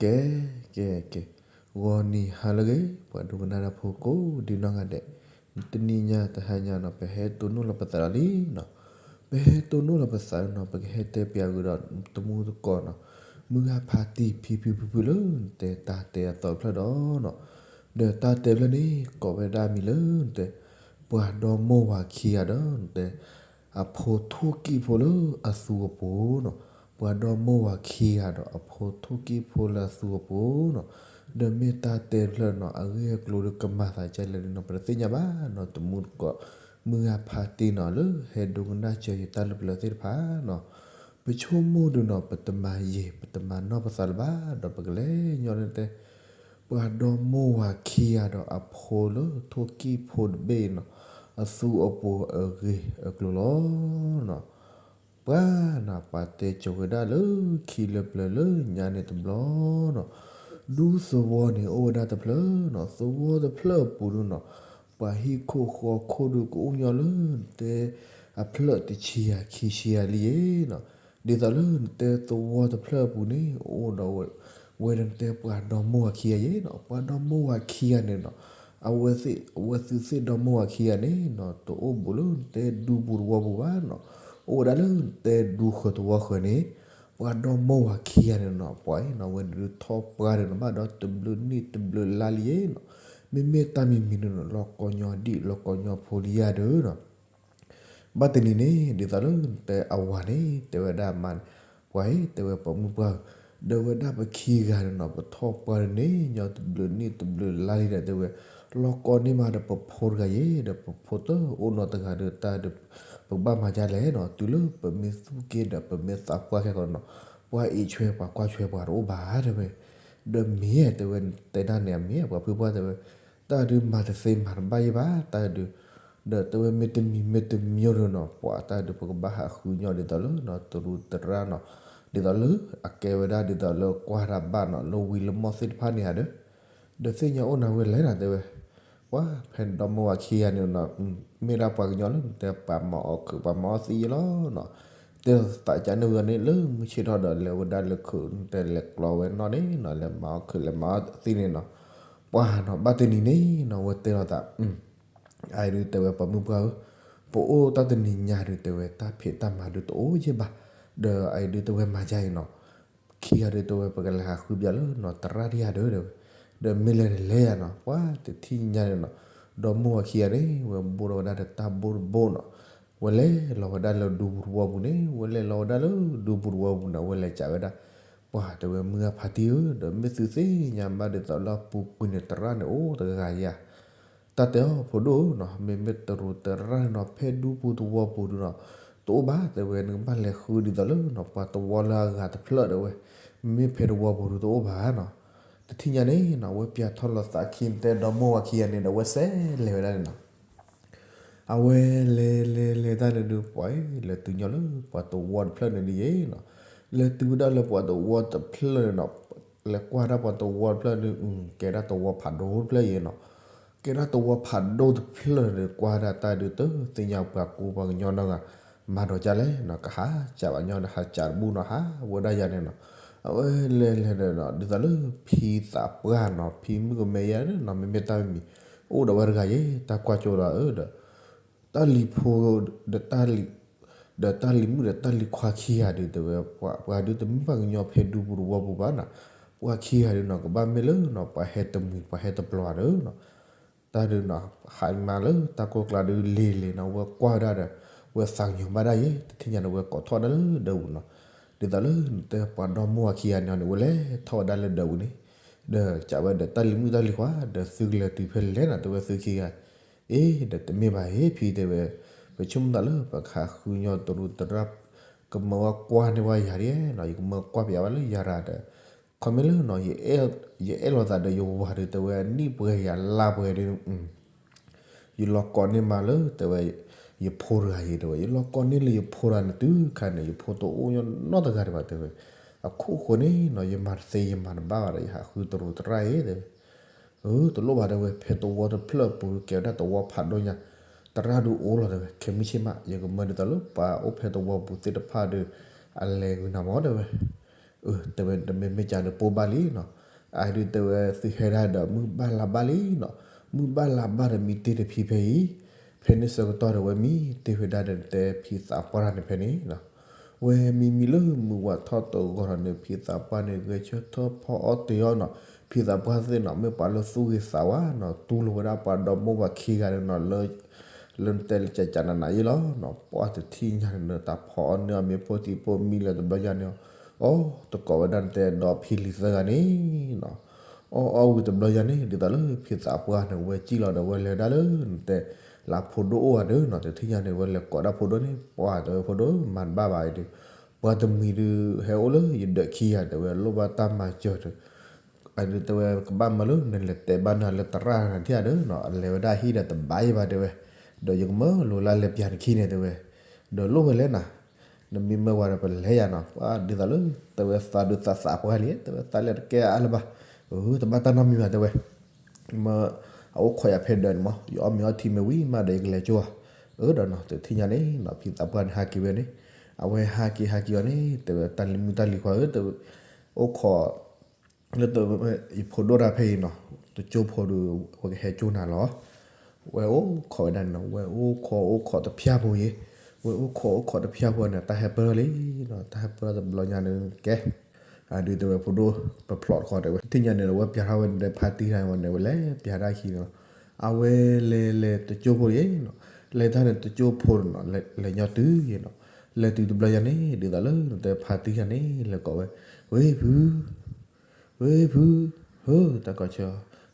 ကဲ ကဲ ကဲ, ဂီၤနံၤဟါလၢအဂ့ၤ ပှၤဒိကနၣ်တၢ်ဖိကိးဒံနီၢ်ဂၤဒဲး, တနံၤညါတဟါညါနီၤ ပဟဲတိၢ်နီၣ်လီၤပသးဒီးလံနီၤ, ပဟဲတိၢ်နီၣ်လီၤပသးနီၤ ပကဟဲတဲပျးကဒီးတမူတကိးနီၤ, မုၢ်ဂၤဖါတံၢ်ဖံဖုဖုဖုလၢနတဲတၢ်တဲအသီတဖျၢၣ်ဒီးနီၤ, ဒီးတၢ်တဲဖျၢၣ်န့ၣ် ကိးဝဲဒၣ်မံၤလၢနတဲ ပှၤဒီမိၢ်ဝၤခံဂၤဒီးနတဲ အဖိထိၣ်ကံၣ်ဖိလၢအသူအပူၤနီၤ, ပှၤဒီမိၢ်ဝၤခံဂၤဒီး အဖိထိၣ်ကံၣ်ဖိလၢအသူအပူၤနီၤ, ဒီးမ့ၢ်တၢ်တဲတဖျၢၣ်နီၤ အဂ့ၢ်အကျိၤဒီးကမၤသးဒ်လဲၣ်နီၤ ပတသ့ၣ်ညါဘၣ်နီၤ, တမူတကိး မုၢ်ဂၤဖါတံၢ်နီၤ လၢဟဲဒိကနၣ်စၢၤယတၢ်လၢပျၢၤသ့ၣ်တဖၣ်နီၤ, ပဆိကမိၣ်ဒုးနီၤ ပတမၤယံာ် ပတမၤနီၢ်ပသးလၢၤဘၣ် ဒီးပကလဲၤညီလၢတဲ ပှၤဒီမိၢ်ဝၤခံဂၤဒီး အဖိလၢထိၣ်ကံၣ်ဖိတဘ့ၣ်နီၤ အသူအပူၤအဂ့ၢ်အကျိၤလီၤနီၤ, ပှၤနီၤ ပှၤတဲကိးဝဲဒၣ်လၢခံလၢပျၢၤလၢညါန့ၣ်တဘျီနီၤ, ဒူသဝီန့ၣ်အိၣ်ဝဲဒၣ်တဖျၢၣ်နီၤ, သဝီတဖျၢၣ်အပူၤဒုးနီၤ ပှၤဟံၣ်ခိၣ်ဃီခိၣ်ဒုးကအိၣ်ညီလၢနတဲ အဖျၢၣ်တဆံယၤခံဆံယၤလံယဲနီၤ, ဒ်သိးလၢနတဲသဝီတဖျၢၣ်အပူၤန့ၣ် အိၣ်ဒီးဝဲ ဝဲဒၣ်နတဲပှၤဒီမိၢ်ဝၤခံဂၤယဲနီၤ, ပှၤဒီမိၢ်ဝၤခံဂၤန့ၣ်နီၤ အဝဲသ့ၣ် အဝဲသုးသ့ၣ်ဒီမိၢ်ဝၤခံဂၤန့ၣ်နီၤ တအိၣ်ဘူးလၢနတဲဒူပူၤသဝီပူၤဘၣ်နီၤ, အိၣ်ဝဲဒၣ်လၢနတဲဒူဃၢၤသဝီဃၢၤန့ၣ်, ပှၤဒီမိၢ်ဝၤခံဂၤန့ၣ်နီၤ ပှၤအံၤနီၤ ဝဲဒၣ်ဒုးထီၣ်ပှၢ်ဒီးနီၤ ဘၣ်ဒီးတဘျုးနံၣ်တဘျုးလါလံယဲနီၤ, မ့မ့ၢ်တၢ်မံၤမံၤန့ၣ်နီၤ လီၤကီညီဒံးလီၤကီညီဖိလံယၤဒီးနီၤ ဘၣ်တနံၤန့ၣ် ဒ်သိးလၢနတဲအဝၤန့ၣ် တဲဝဲဒၣ်မါန့ၣ်, ပှၤအံၤ တဲဝဲပိာ်မုၣ်ပှၢ်ဧၢ, ဒီးဝဲဒၣ်ပခံဂၤန့ၣ်နီၤ ပထီၣ်ပှၢ်န့ၣ် ညီတဘျုးနံၣ်တဘျုးလါလံဒီး တဲဝဲ လီၤကီန့ၢ်မးဒီးပဖိတဂၤယဲ ဒီးပဖိတအိၣ်နီတဂၤဒီး တၢ်ဒီး ပကဘၣ်မၤဒ်လဲၣ်နီၤ, တုၤလၢပမ့ၢ်သူၣ်က့ဒီးပမ့ၢ်သးပှၢ်ခဲကီးနီၤ, ပှၤအံးဆွဲပှၤကွၢ်ဆွဲပှၤတအိၣ်ဘၣ် တဲဝဲ ဒီးမ့ၢ်တဲဝဲ တဲဒၣ်န့ၣ် အမ့ၢ်ပှၤဖုပှၢ်တဲဝဲ, တၢ်ဒုးမၤတသ့မၤတဘၣ်ယဲဘၣ် တၢ်ဒုး, ဒီးတဲဝဲမ့တမံၤမ့တမံၤဒီးနီၤ ပှၤတၢ်ဒုးပကဘၣ်ဟးဃုညီဒ်သိးလၢနီၤ တရူးတရၣ်နီၤ, ဒ်သိးလၢအကဲဝဲဒၣ်ဒ်သိးလၢကွၢ်တၢ်ဘၣ်နီၤ လၢဝံၤလၢမီၢ်သ့ၣ်တဖၣ်န့ၣ်ဧါဒီး, ဒီးသ့ၣ်ညါအိၣ်နၤဝဲလဲၣ်နီၤ တဲဝဲ ပှၤဖဲဒီမိၢ်ဝၤခံဂၤန့ၣ်နီၤ, မ့ၢ်ဒၣ်ပှၤကညီလၢနတဲပှၤမၤအီၣ်ခုးပှၤမၤအီၣ်သံယဲလီၤနီၤ, တဲသးကန့ၢ်ဝဲန့ၣ်လၢမုၢ်ဆ့ၣ်ထီၣ်ဒီး လဲၤဝဲဒၣ်လၢခုး တဲလဲၤကျီဝဲနီၣ်န့ၣ်နီၤ လဲၤမၤအီၣ်ခုးလဲၤမၤအီၣ်သံန့ၣ်နီၤ, ပှၤနီၤ ဘၣ်တနံၤန့ၣ်နီၤ ဝဲတဲလီၤသး အအံၤဒုးတဲဝဲပိာ်မုၣ်ပှၢ်ဧၢ, ပအိၣ်တၢ်တနံၤညါဒုးတဲဝဲ တၢ်ဖံးတၢ်မၤဒုးတအိၣ်ယဲၢ်ဘၣ်, ဒီးအအံၤဒုးတဲဝဲမၤယါအံၤနီၤ, ခံဂၤဒုးတဲဝဲပကလဲၤဟးဃုပၠးလၢနီၤ တရၣ်ဒံးယၤဒီးတဲဝဲ, ဒီးမ့ၢ်လဲၤန့ၣ်လဲၤယၤနီၤ ပှၤတထံၣ်ညါန့ၣ်နီၤ, ဒီမိၢ်ဝၤခံဂၤန့ၣ် ဝဲဘိၣ်ထီၣ်ဝဲဒၣ်ဒီးတၢ်ဘိၣ်တဘိၣ်နီၤ, ဝဲလဲၤလီၤဝဲဒၣ်လၢဒူပူၤတဝီပူၤန့ၣ် ဝဲလဲၤလီၤဝဲဒၣ်လၢဒူပူၤတဝီပူၤန့ၣ် ဝဲလဲၤကးဝဲဒၣ်, ပှၤတဲဝဲမုၢ်ဂၤဖါတံၢ်ဧၢ, ဒီးမ့ၢ်သုသ့ၣ်ညါဘၣ်ဒ်သိးလၢအပူၤကွံာ်န့ၣ် တရၣ်န့ၣ်အိၣ်တဂၤယၤ တၢ်တဲအီၤဖိဒိၣ်ဧၢနီၤ, မ့မ့ၢ်တရူးတရၣ်န့ၣ်နီၤ ဖဲဒူပူၤသဝီပူၤဒုးနီၤ, တအိၣ်ဘၣ်တဲဝဲ နကဘၣ်လဲၤဃုဒ်သိးလၢနီၤ ပှၤသဝီလၢအဂၤတဖျၢၣ်တဲဝဲ, မ့မ့ၢ်ဖဲသဝီပူၤဒုးတအိၣ်ဘၣ်နီၤ. တထံၣ်ညါန့ၣ်နီၤ အဝဲပၠးထီၣ်လီၤသးခံတဲဒီမိၢ်ဝၤခံဂၤန့ၣ်ဒီး အဝဲစဲးလဲၤဝဲဒၣ်န့ၣ်နီၤ. အဝဲလဲၤလဲၤလဲၤတၢ်န့ၣ်ဒုး ပှၤလဲၤတုၤညီလၢပှၤသဝီတဖျၢၣ်န့ၣ်ဒ်ယဲနီၤ, လဲၤတုၤဝဲဒၣ်လၢပှၤသဝီတဖျၢၣ်န့ၣ်နီၤ, လဲၤကွၢ်ဒၣ်ပှၤသဝီတဖျၢၣ်န့ၣ် ကဲဒၣ်သဝီဖးဒိၣ်တဖျၢၣ်ယဲနီၤ, ကဲဒၣ်သဝီဖးဒိၣ်တဖျၢၣ်န့ၣ် ကွၢ်ဒၣ်တၢ်ဒုးတသ့ၣ်ညါပှၤကူပှၤကညီနီတဂၤ မၤဒီးကလဲၣ်နီၤ, ကဟးကးဘၣ်ညီဒီး ဟးကးတဘူၣ်နီၤ ဟးဝဲဒၣ်ယၤန့ၣ်နီၤ. အဝဲလဲၤလဲၤဒီးနီၤ ဒ်သိးလၢဖံသးပှၢ်နီၤ ဖံမုၣ်ကမဲယဲနီၤ မ့မ့ၢ်တၢ်မံၤ အိၣ်ဒီးဝဲတဂၤယဲ တၢ်ကွၢ်ကၠိဒီးဧၢဒီး တၢ်လံၤဖိ ဒီးတၢ်လံၤ ဒီးတၢ်လံၤမုၣ်ဒီးတၢ်လံၤခွါခံဂၤဒုးတဲဝဲ ပှၤဒုးတမ့ၢ်ပှၤကညီဖဲဒူပူၤတဝီပူၤဘၣ်နီၤ, ပှၤခံဂၤဒုးနီၤ ကဘၣ်မ့ၢ်လၢနီၤ ပှၤဟဲတမှံၤ ပှၤဟဲတပျီၤဒီးနီၤ, တၢ်ဒုးနီၤ ဟးမၤလၢတၢ်ကိၢ်ကျါဒုးလံၤလံၤနီၤ ဝဲကွၢ်ဝဲဒၣ်ဒီး ဝဲသးကညီၤဘၣ်ဒၣ်ယဲ တထံၣ်ညါန့ၣ် ဝဲကိးထီၣ်ဒၣ်လၢဒၢးပူၤနီၤ, ဒ်သိးလၢနတဲပှၤဒီမိၢ်ဝၤခံဂၤန့ၣ်န့ၣ် ဝဲလဲၤထီၣ်ဝဲဒၣ်လၢဒၢးပူၤန့ၣ်, ဒီးကးဝဲဒီးတၢ်လံၤမုၣ်တၢ်လံၤခွါ ဒီးသုကလဲၤတုၤဖဲလဲၣ်နီၤ တဲဝဲသုခံဂၤ အ့ ဒီးတမ့ၢ်ဘၣ်အ့ ဖံတဲဝဲ, ပဆိကမိၣ်သးလၢပကဟးဃုညီတရူးတရၣ် ကမၢဝဲကွၢ်န့ၢ်ဝဲယၤဒ်နီၤ ယကမၢကွၢ်ပၠးဝဲလၢယၤရၤဒီး ခီမ့ၢ်လၢနီၤ ယအဲၣ်လိာ်သးဒီးယဝၤဒီး တဲဝဲအနံၣ်ပှဲၤယၤလါပှဲၤဒီး ယလီၤကိးန့ၢ်မးလၢ တဲဝဲ ယဖိတဂၤအံၤ တဲဝဲ ယလီၤကိးန့ၢ်လၢယဖိတဂၤန့ၣ်တုၤခါန့ၣ် ယဖိတအိၣ်ညီနီတဂၤဒံးဘၣ် တဲဝဲ, အခိၣ်ဃိန့ၣ်နီၤ ယမၤတသ့ယမၤတဘၣ်ဘၣ်ဒီး ယဟးဃုတရူးတရၣ်အံၤ တဲဝဲ အၢ တလိၣ်ဘၣ် တဲဝဲ ဖဲသဝီတဖျၢၣ်အပူၤ ကဲဝဲဒၣ်သဝီဖးဒိၣ်ညါ, တရၣ်ဒုးအိၣ်လီၤ တဲဝဲ, ခဲမုၢ်ဆ့ၣ်မး ယကမၢဒ်သိးလၢပှၤအိၣ်ဖဲသဝီပူၤသ့ၣ်တဖၣ်ဒီး အလဲၤဂုာ်နၤမး တဲဝဲ, တဲဝဲတမ့ၢ်မ့ၢ်ကန့ၣ်ပိၢ်ဘၣ်လံနီၤ, အဒုးတဲဝဲသုဟဲဒၣ်ဒီးမုၢ်ဘၣ်လါဘၣ်လံနီၤ, မုၢ်ဘၣ်လါဘၣ်ဒီးမံတ့ၢ်တဖံဖဲအံၤ, ဖဲန့ၣ်ဆၢကတီၢ်ဒီးဝဲမံတ့ၢ်ဝဲဒၣ်ဒီးတဲဖံသးပှၢ်တၢ်န့ၣ်ဖဲန့ၣ်နီၤ, ဝဲမံမံလၢမုၢ်ဝါထီၣ်တဂီၤဒီးန့ၣ် ဖံသးပှၢ်န့ၣ် ဂဲၤဆၢထၢၣ်ဖီအီၣ်တ့ၢ်အီၤနီၤ, ဖံသးပှၢ်သ့ၣ်နီၤ မ့ၢ်ပှၤလၢသူၣ်ဂ့ၤသးဝါနီၤ, တူၢ်လိာ်ဝဲဒၣ်ပှၤဒီမိၢ်ပှၤခံဂၤန့ၣ်နီၤ လၢ လၢနတဲလၢကကနနၤယ့လီၤနီၤ, ပှၢ်တထံၣ်ညါန့ၣ် တၢ်ဖီအီၣ်န့ၢ်အီၤမ့ၢ်ဖိသံးဖိမံလၢတဘျီညါန့ၣ်, အိၣ်တကိးဝဲဒၣ်နတဲဒီးဖံလံၤသၢဂၤန့ၣ်နီၤ, အီၣ်အီၣ်ဝံၤတဘျီညါန့ၣ် ဒ်သိးလၢဖံသးပှၢ်န့ၣ် ဝဲစံၣ်လီၤဒီးဝဲလဲၤဒၣ်လၢနတဲ လၢဖိဒိၣ်အိၣ်ဂၤဒီးနီၤ, တထံၣ်ညါန့ၣ် ဝဲလဲၤကိးဒၣ်ဖိဒိၣ်န့ၣ် ပှၢ်တဲဝဲဖိဒိၣ်မၤတဘၣ်ဘၣ်အံၤဒီး, ပှၤတမှံၤဒုးဟဲအိၣ်လၢယဒၢးခံဂၤတဲဝဲ လိၣ်ဘၣ်တၢ်မၤစၢၤဒီး အဒုးတဲဝဲ ကဘၣ်မၤလၢနလဲၤတဲဘၣ်နၤလၢသရၣ်နၤထံၣ်ဧါဒီးနီၤ, အလဲၤဝဲဒၣ်ဟံၣ်ဒီးတဘၣ်ယဲဘၣ်တဲဝဲ, ဒီးယကမၢလိာ်လၢလဲၤပျၢၤနခံန့ၣ်တဲဝဲ, ဒီးလိၣ်ဝဲလဲၣ်နၤ, နမ့ၢ်မၢဝဲဒီးပလဲၤယၤနီၤ, ပှၢ်ဒ်သိးလၢ တဲဝဲသးဒုးသးသးပှၢ်လံ, တဲဝဲသးလဲၤတကဲအါလၢၤဘၣ်, အတဘၣ်တၢ်နီတမံၤဘၣ်တဲဝဲ မၢ အအိၣ်ခိးယၤဖဲဒၢးန့ၣ်မး ယအီၣ်မ့ၤအီထံမ့ၢ်ဝံၤမးဒီးယကလဲၤကၠိဧါ, အၢဒီးနီၤ တထံၣ်ညါန့ၣ်နီၤ ဖံသးပှၢ်န့ၣ်ဟးက့ၤဝဲန့ၣ်, အဝဲဟးက့ၤဟးက့ၤအီၤန့ၣ် တဲဝဲတၢ်လံၤမုၣ်တၢ်လံၤခွါဧၢ တဲဝဲ အိၣ်ခိး လၢတဝဲ ယဖိဒိၣ်တၢ်ဖဲအံၤနီၤ တကၠိဖိဒီး ဝဲကဟဲကၠိနၤလီၤ, ဝဲအိၣ်ခိးဝဲဒၣ်န့ၣ်နီၤ ဝဲအိၣ်ခိးအိၣ်ခိးတဖၠၣ်ဖိအံၤ, ဝဲအိၣ်ခိးအိၣ်ခိးတဖၠၣ်ဖိန့ၣ် တၢ်ဟဲပၢၢ်ထီၣ်လံနီၤ တၢ်ဟဲပၢၢ်ထီၣ်တဘျီညါန့ၣ် ကဲ အဒုးတဲဝဲဖိဒိၣ် ပဖျိးတခီတဲဝဲ တထံၣ်ညါန့ၣ်ဒီး ဝဲပျၢၤထီၣ်ဝဲန့ၣ်ဒီး ဖါတံၢ်တၢ်ဝဲန့ၣ် ဝဲလဲၤပျၢၤတၢ်ခံန့ၣ်လီၤ, အဝဲလဲၤလဲၤတကၠိဖိအံၤနီၤ, လဲၤတၢ်န့ၣ်တကၠိဖိန့ၣ်နီၤ လဲၤညီတုၤယ့နီၤ, လဲၤတုၤတဘျီညါန့ၣ် ဒ်သိးလၢနတဲဖါတံၢ်တၢ်န့ၣ် လဲၤကိးဝဲ, ဝ့ၢ်ဖု ဝ့ၢ်ဖု, ဟၢ တၢ်ကီဆၢ,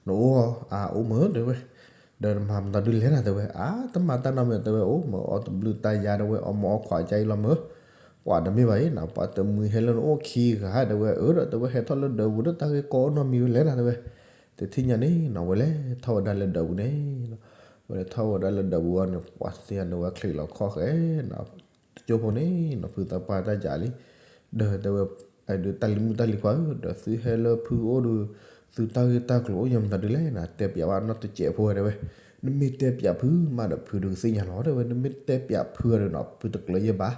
နအိၣ်အါအိၣ်မၢတဲဝဲ, ဒီးနမၤမတၤဒုလဲၣ်နၤတဲဝဲ, အါတမၤတၢ်နီတမံၤတဲဝဲ အိၣ်မၢအီၣ်တဘျုးတၢ်ယါတဲဝဲ အီၣ်မၢအီၣ်ခွးကါအံၤလီၤမၢ, ပှၤတမ့ၢ်ဘၣ်အံၤနီၤ ပှၤတမှံၤဟဲလၢနအိၣ်ခံဂၤတဲဝဲ အၢဒီးတဲဝဲဟဲထီၣ်လၢဒၢးပူၤဒီးတၢ်ဂ့ၢ်ကီအိၣ်နီတမံၤဝဲလဲၣ်နၤတဲဝဲ, တထံၣ်ညါန့ၣ်နီၤ ဝဲလဲၤထီၣ်ဝဲဒၣ်လၢဒၢးပူၤန့ၣ်, ဝဲလဲၤထီၣ်ဝဲဒၣ်လၢဒၢးပူၤအီၤန့ၣ် ပှၤတထံၣ်ညါန့ၣ်ဝဲချံးလီၤခီၣ်ဃဲနီၤ တကၠိဖိန့ၣ်နီၤ ဖုသးပှၢ်တၢ်ယၤလံ, ဒီးတဲဝဲ, အဒုးတၢ်လံၤမုၣ်တၢ်လံၤခွါဧၢ ဒီးသုဟဲလၢဖုအိၣ်ဒီး သုတၢ်ဂ့ၢ်တၢ်ကျိၤအိၣ်ယမတၤဒုလဲၣ်နၤ တဲပျးဘၣ်နီတစဲးဖိတဲဝဲ, နမ့ၢ်တဲပျးဖုမးဒီးဖုဒီးကသ့ၣ်ညါလီၤတဲဝဲ နမ့ၢ်တဲပျးဖုဒီးနီၤ ဖုတကျၢၤယဲၢ်ဘၣ်,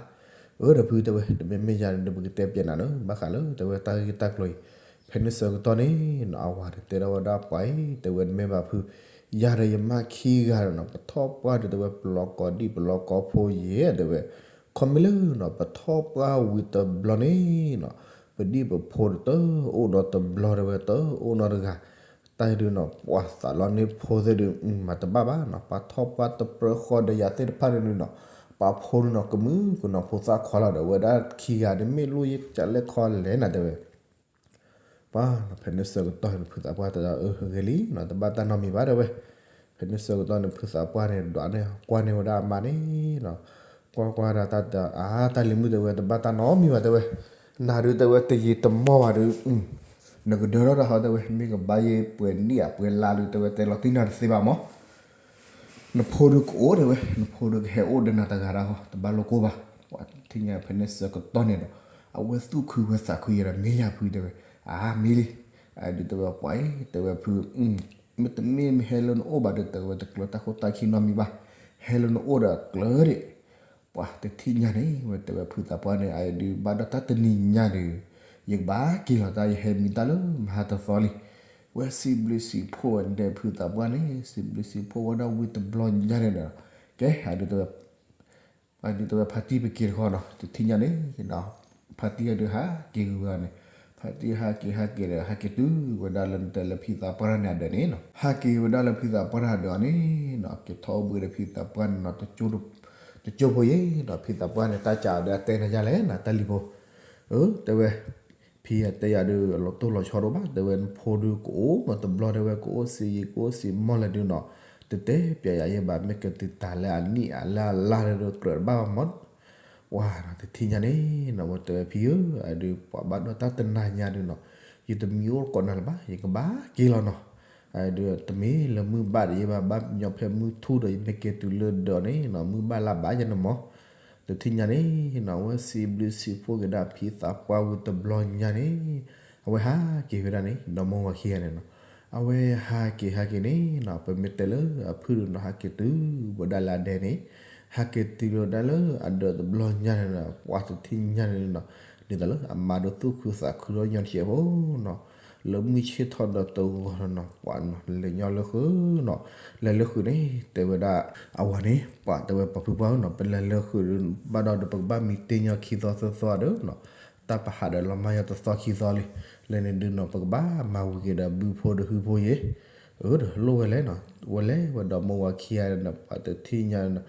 အၢဒီးဖုတဲဝဲ တမ့ၢ်မ့ၢ်ယၤဒီးပကတဲပျးနၤလၢ ဘၣ်ဃးလၢတဲဝဲတၢ်ဂ့ၢ်တၢ်ကျိၤအံၤ, ဖဲန့ၣ်ဆၢကတီၢ်န့ၣ်နီၤ အဝၤန့ၣ်တဲထီၣ်ဝဲဒၣ်ပှၤအံၤ တဲဝဲနမ့ၢ်ဘၣ်ဖု ယၤဒီးယမါခံဂၤဒီးနီၤ ပထီၣ်ပှၢ်ဒီးတဲဝဲပလီၤကိးဒံၣ်ပလီၤကိးဖိယဲၢ်တဲဝဲ, ခီမ့ၢ်လၢနီၤ ပထီၣ်ပှၢ်ဝံၤတဘျီန့ၣ်နီၤ ပဒံၣ်ပဖိဒီးတအိၣ်ဒီးတဘျီတဲဝဲ တအိၣ်နီတဂၤ, တၢ်ဒုးနီၤ ပှၤသးလီန့ၢ်ဖိသ့ၣ်ဒုး မၤတဘၣ်ဘၣ်နီၤ ပှၤထီၣ်ပှၢ်တပြၢဃီဒီးယၤသ့ၣ်တဖၣ်န့ၣ်နီၤ, ပှၤဖိန့ၣ်နီၤ ကမုာ်ကနီၤဖိသၣ်ခွါလီၤဒီး ဝဲဒၣ်ခံဂၤန့ၣ် မ့ၢ်လိၣ်ယကလဲၣ်ခီလဲၣ်နၤတဲဝဲ ပှၤနီၤ ဖဲန့ၣ်ဆၢကတီၢ်န့ၣ် ဖုသးပှၢ်တဲဒီး အၢ ဂ့ၤလံနီၤ တဘၣ်တၢ်နီတမံၤဘၣ်တဲဝဲ, ဖဲန့ၣ်ဆၢကတီၢ်န့ၣ် ဖုသးပှၢ်န့ၣ် ဒွးန့ၢ် ကွၢ်န့ၢ်ဝဲဒၣ်အမါန့ၣ်နီၤ, ကွၢ်ကွၢ်ဒၣ်တၢ်တဲ အါ တၢ်လံၤမုၣ်တဲဝဲ တဘၣ်တၢ်နီတမံၤဘၣ်တဲဝဲ, နၤဒုးတဲဝဲတယံာ်တမီၢ်ဘၣ်ဒီး နကဒၢထီၣ်တၢ်ဟီတဲဝဲ မ့ၢ်ကဘၣ်ယဲၢ်ပှဲၤနံၣ်ဧါပှဲၤလါဒုးတဲဝဲ တဲလီၤတံၢ်နၤတသ့ဘၣ်မး နဖိဒုးကအိၣ်တဲဝဲ နဖိဒုးကဟဲအိၣ်ဒီးနၤတဂၤဒၣ်ဃီ တဘၣ်လိာ်ကိၢ်ဘၣ်, ပှၤထံၣ်ညါဖဲန့ၣ်ဆၢကတီၢ်န့ၣ်ဒီး အဝဲသူၣ်ခုဝဲသးခုယဲဒီး မ့ၢ်ယၤဖုတဲဝဲ, အါ မ့ၢ်လံ, အဒုးတဲဝဲပှၤအံၤ တဲဝဲဖု မ့တမ့ၢ်မ့ၢ်ဟဲလၢနအိၣ်ဘၣ်ဒီး တဲဝဲတကျၢၤတၢ်ခိၣ်တၢ်ခံနီတမံၤဘၣ်, ဟဲလၢနအိၣ်ဒီးကျၢၤဒံး, ပှၤတထံၣ်ညါန့ၣ် ဝဲတဲဝဲဖုသးပှၢ်န့ၣ် အဒုးဘၣ်ဒီးတၢ်တနံၤညါဒီး ယကဘၣ်က့ၤလီၤတၢ် ယဟဲမံတၢ်လၢမဟါတသီလံ, ဝဲစံးဘျုးစံးဖှိၣ်ဝဲန့ၣ်ဖုသးပှၢ်န့ၣ် စံးဘျုးစံးဖှိၣ်ဝဲဒၣ်ဝံၤတဘျီညါန့ၣ်ဒီး ကဲ အဒုးတဲဝဲ အဒုးတဲဝဲဖါတံၢ်ပက့ၤတခီနီၤ တထံၣ်ညါန့ၣ် ဖါတံၢ်အဒုးဟးက့ၤဝဲန့ၣ်, ဖါတံၢ်ဟးက့ၤဟးက့ၤဒီး ဟးက့ၤတုၤဝဲဒၣ်လၢနတဲလၢဖံသးပှၢ်တၢ်န့ၣ်အဒၢးန့ၣ်နီၤ, ဟးက့ၤဝဲဒၣ်လၢဖံသးပှၢ်တၢ်အဒၢးအီၤန့ၣ်နီၤ က့ၤထီၣ်အိၣ်ဘှံးဒီးဖံသးပှၢ်န့ၣ်နီၤ တကၠိဖိယ့ၣ်နီၤ ဖံသးပှၢ်န့ၣ် တၢ်ကးအီၤဒီးအတဲနၤယါလဲၣ်နီၤ တၢ်လံၤဖိ အၢ တဲဝဲ ဖံအတဲယၤဒုး အလီၤတိၢ်လီၤဆီဒိၣ်ဘၣ် တဲဝဲ နဖိဒုးကအိၣ်နီၤ တဘျီတဲဝဲ ကအိၣ်စ့ယံၤ ကအိၣ်စ့မီၢ်လဲၣ်ဒုးနီၤ တတဲပျးယၤယဲၢ်ဘၣ် မ့ၢ်ကတုၤတၢ်လၢအနံၣ်အလါအလါဒီး ကြၢးတဘၣ်ဘၣ်မး ပှၤနီၤ တထံၣ်ညါန့ၣ်နီၤ ဝဲတဲဝဲဖံဧၢ အဒုး ပှၤဘၣ်ဒီးတၢ်တနၤညါဒုးနီၤ ယတမံအိၣ်ကိးနၤလၢၤဘၣ် ယကဘၣ်က့ၤလီၤနီၤ အဒုး တမ့ၢ်လၢမုၢ်ဘၣ်ဒံးယဲၢ်ဘၣ် ဘၣ်ညီဖဲမုၢ်ထူၣ်ဒီး ယမ့ၢ်က့ၤတုၤလၢဒၢးန့ၣ်နီၤ မုၢ်ဘၣ်လါဘၣ်ယဲၢ်န့ၣ်မး တထံၣ်ညါန့ၣ်နီၤ အဝဲစံးဘျုးစံးဖှိၣ်က့ၤဒၣ်ဖံသးပှၢ်ဝံၤတဘျီညါန့ၣ် အဝဲဟးက့ၤဝဲဒၣ်န့ၣ် ဒီမိၢ်ဝၤခံဂၤန့ၣ်နီၤ အဝဲဟးက့ၤဟးက့ၤန့ၣ်နီၤ ပမ့ၢ်တဲလၢအဖုၣ်ဒုးနီၤ ဟးက့ၤတုၤဝဲဒၣ်လၢအဒဲန့ၣ် ဟးက့ၤတုၤဝဲဒၣ်လၢအဒၢးတဘျီညါန့ၣ်နီၤ ပှၤတထံၣ်ညါန့ၣ်နီၤ ဒ်သိးလၢအမါဒီးသူၣ်ခုသးခုဒီးညီတစဲးဖိနီၤ, လၢမုၢ်ဆ့ၣ်ထီၣ်ဒီးတဂီၤနီၤ ပှၤနီၤ လဲၤညီလၢဃုာ်နီၤ, လဲၤလၢဃုာ်န့ၣ် တဲဝဲဒၣ် အဝၤန့ၣ် ပှၤတဲဝဲပှၤဖုပှၢ်ဧၢနီၤ ပလဲၤလၢဃုာ်ဘၣ်ဒီး ပကဘၣ်မံတ့ၢ်ညီခံသီသၢသီဒီးနီၤ, တၢ်ပဟးဒီးလီၤမၢ်ညီတသီခံသီလံ, လဲၤန့ၣ်ဒုးနီၤ ပကဘၣ်မၤဝံၤက့ၤဒီးဘုဖိဒီးဟုဖိယ့ၤ, အၢ ဒီးလိၣ်ဝဲလဲၣ်နီၤ, ဝဲလဲၤဝဲဒီးမိၢ်ဝၤခံဂၤန့ၣ် ပှၤတထံၣ်ညါနီၤ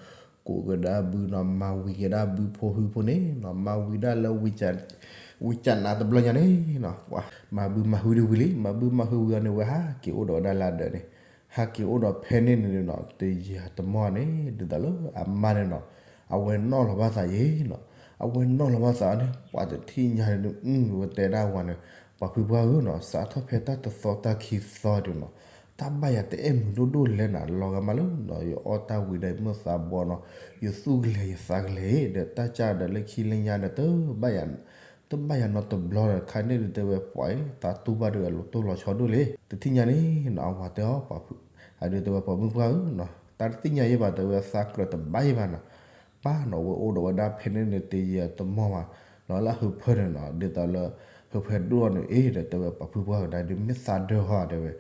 ကိးကဒါဘုနီၤ မၤဝံၤကဒါဘုဖိဟုဖိန့ၣ်နီၤ မၤဝံၤဒၣ်လၢ ဝံကၠနါတဘျီညါန့ၣ်နီၤ ပှၤမၤဘုမၤဟုဒ်ဝံၤလံ, မၤဘုမၤဟုဝံၤအီၤန့ၣ် ဝဲဟးက့ၤအိၣ်ဒီးဝဲဒၣ်လၢအဒၢးန့ၣ်, ဟးက့ၤအိၣ်ဒီးဖဲန့ၣ်န့ၣ်နီၤ တယၤတမီၢ်န့ၣ် ဒ်သိးလၢအမါန့ၣ်နီၤ အဝဲနီၣ်လီၤဘၣ်သးယ့ၤနီၤ, အဝဲနီၣ်လီၤဘၣ်သးန့ၣ် ပှၤတထံၣ်ညါန့ၣ် ဝဲတဲဒၣ်ဝၤန့ၣ် ပှၤဖုပှၢ်ဧၢနီၤ စးထီၣ်ဖဲတၢ်တသီတၢ်ခံသီဒုးနီၤ တၢ်ဘၣ်ယၤတအဲၣ်မုာ်ဒိၣ်ဒိၣ်လဲၣ်နၤ လီၤဂာ်မးလၢနီၤ ယအီၣ်တၢ်ဝံၤဒီးယမုၢ်သးဘီနီၤ ယသူၣ်ကလဲၤယသးကလဲၤ ဒီးတၢ်ကၢ်ဒီးလၢခံလၢညါဒီး တဘၣ်ယၤ တဘၣ်ယၤနီတဘျီဒီး ခါန့ၣ်ဒုးတဲဝဲပှၤအံၤ သးတူၢ်ဘၣ်ဒီးအလိၤတိၢ်လီၤဆီဒိၣ်လံ, တထံၣ်ညါန့ၣ်နီၤ အဝၤတဲအီၤ ပှၤဖု အဒုးတဲဝဲပှၤမုၢ်ပှၢ်ဧၢနီၤ တၢ်တသ့ၣ်ညါယဲဘၣ် တဲဝဲသးကြၢးတဘၣ်ယဲဘၣ်နီၤ, ပၢ်နီၤ ဝဲအိၣ်ဒီးဝဲဒၣ်ဖဲန့ၣ်န့ၣ် တယၤတမီၢ်ဘၣ်နီၤ လၢဟုးဖၢန့ၣ်နီၤ ဒ်သိးလၢ ဟုးဖၢဒိၣ်န့ၣ် အ့ ဒီးတဲဝဲပှၤဖုပှၢ်ဧၢ ဒုးမ့ၢ်သးဒၢဟီတဲဝဲ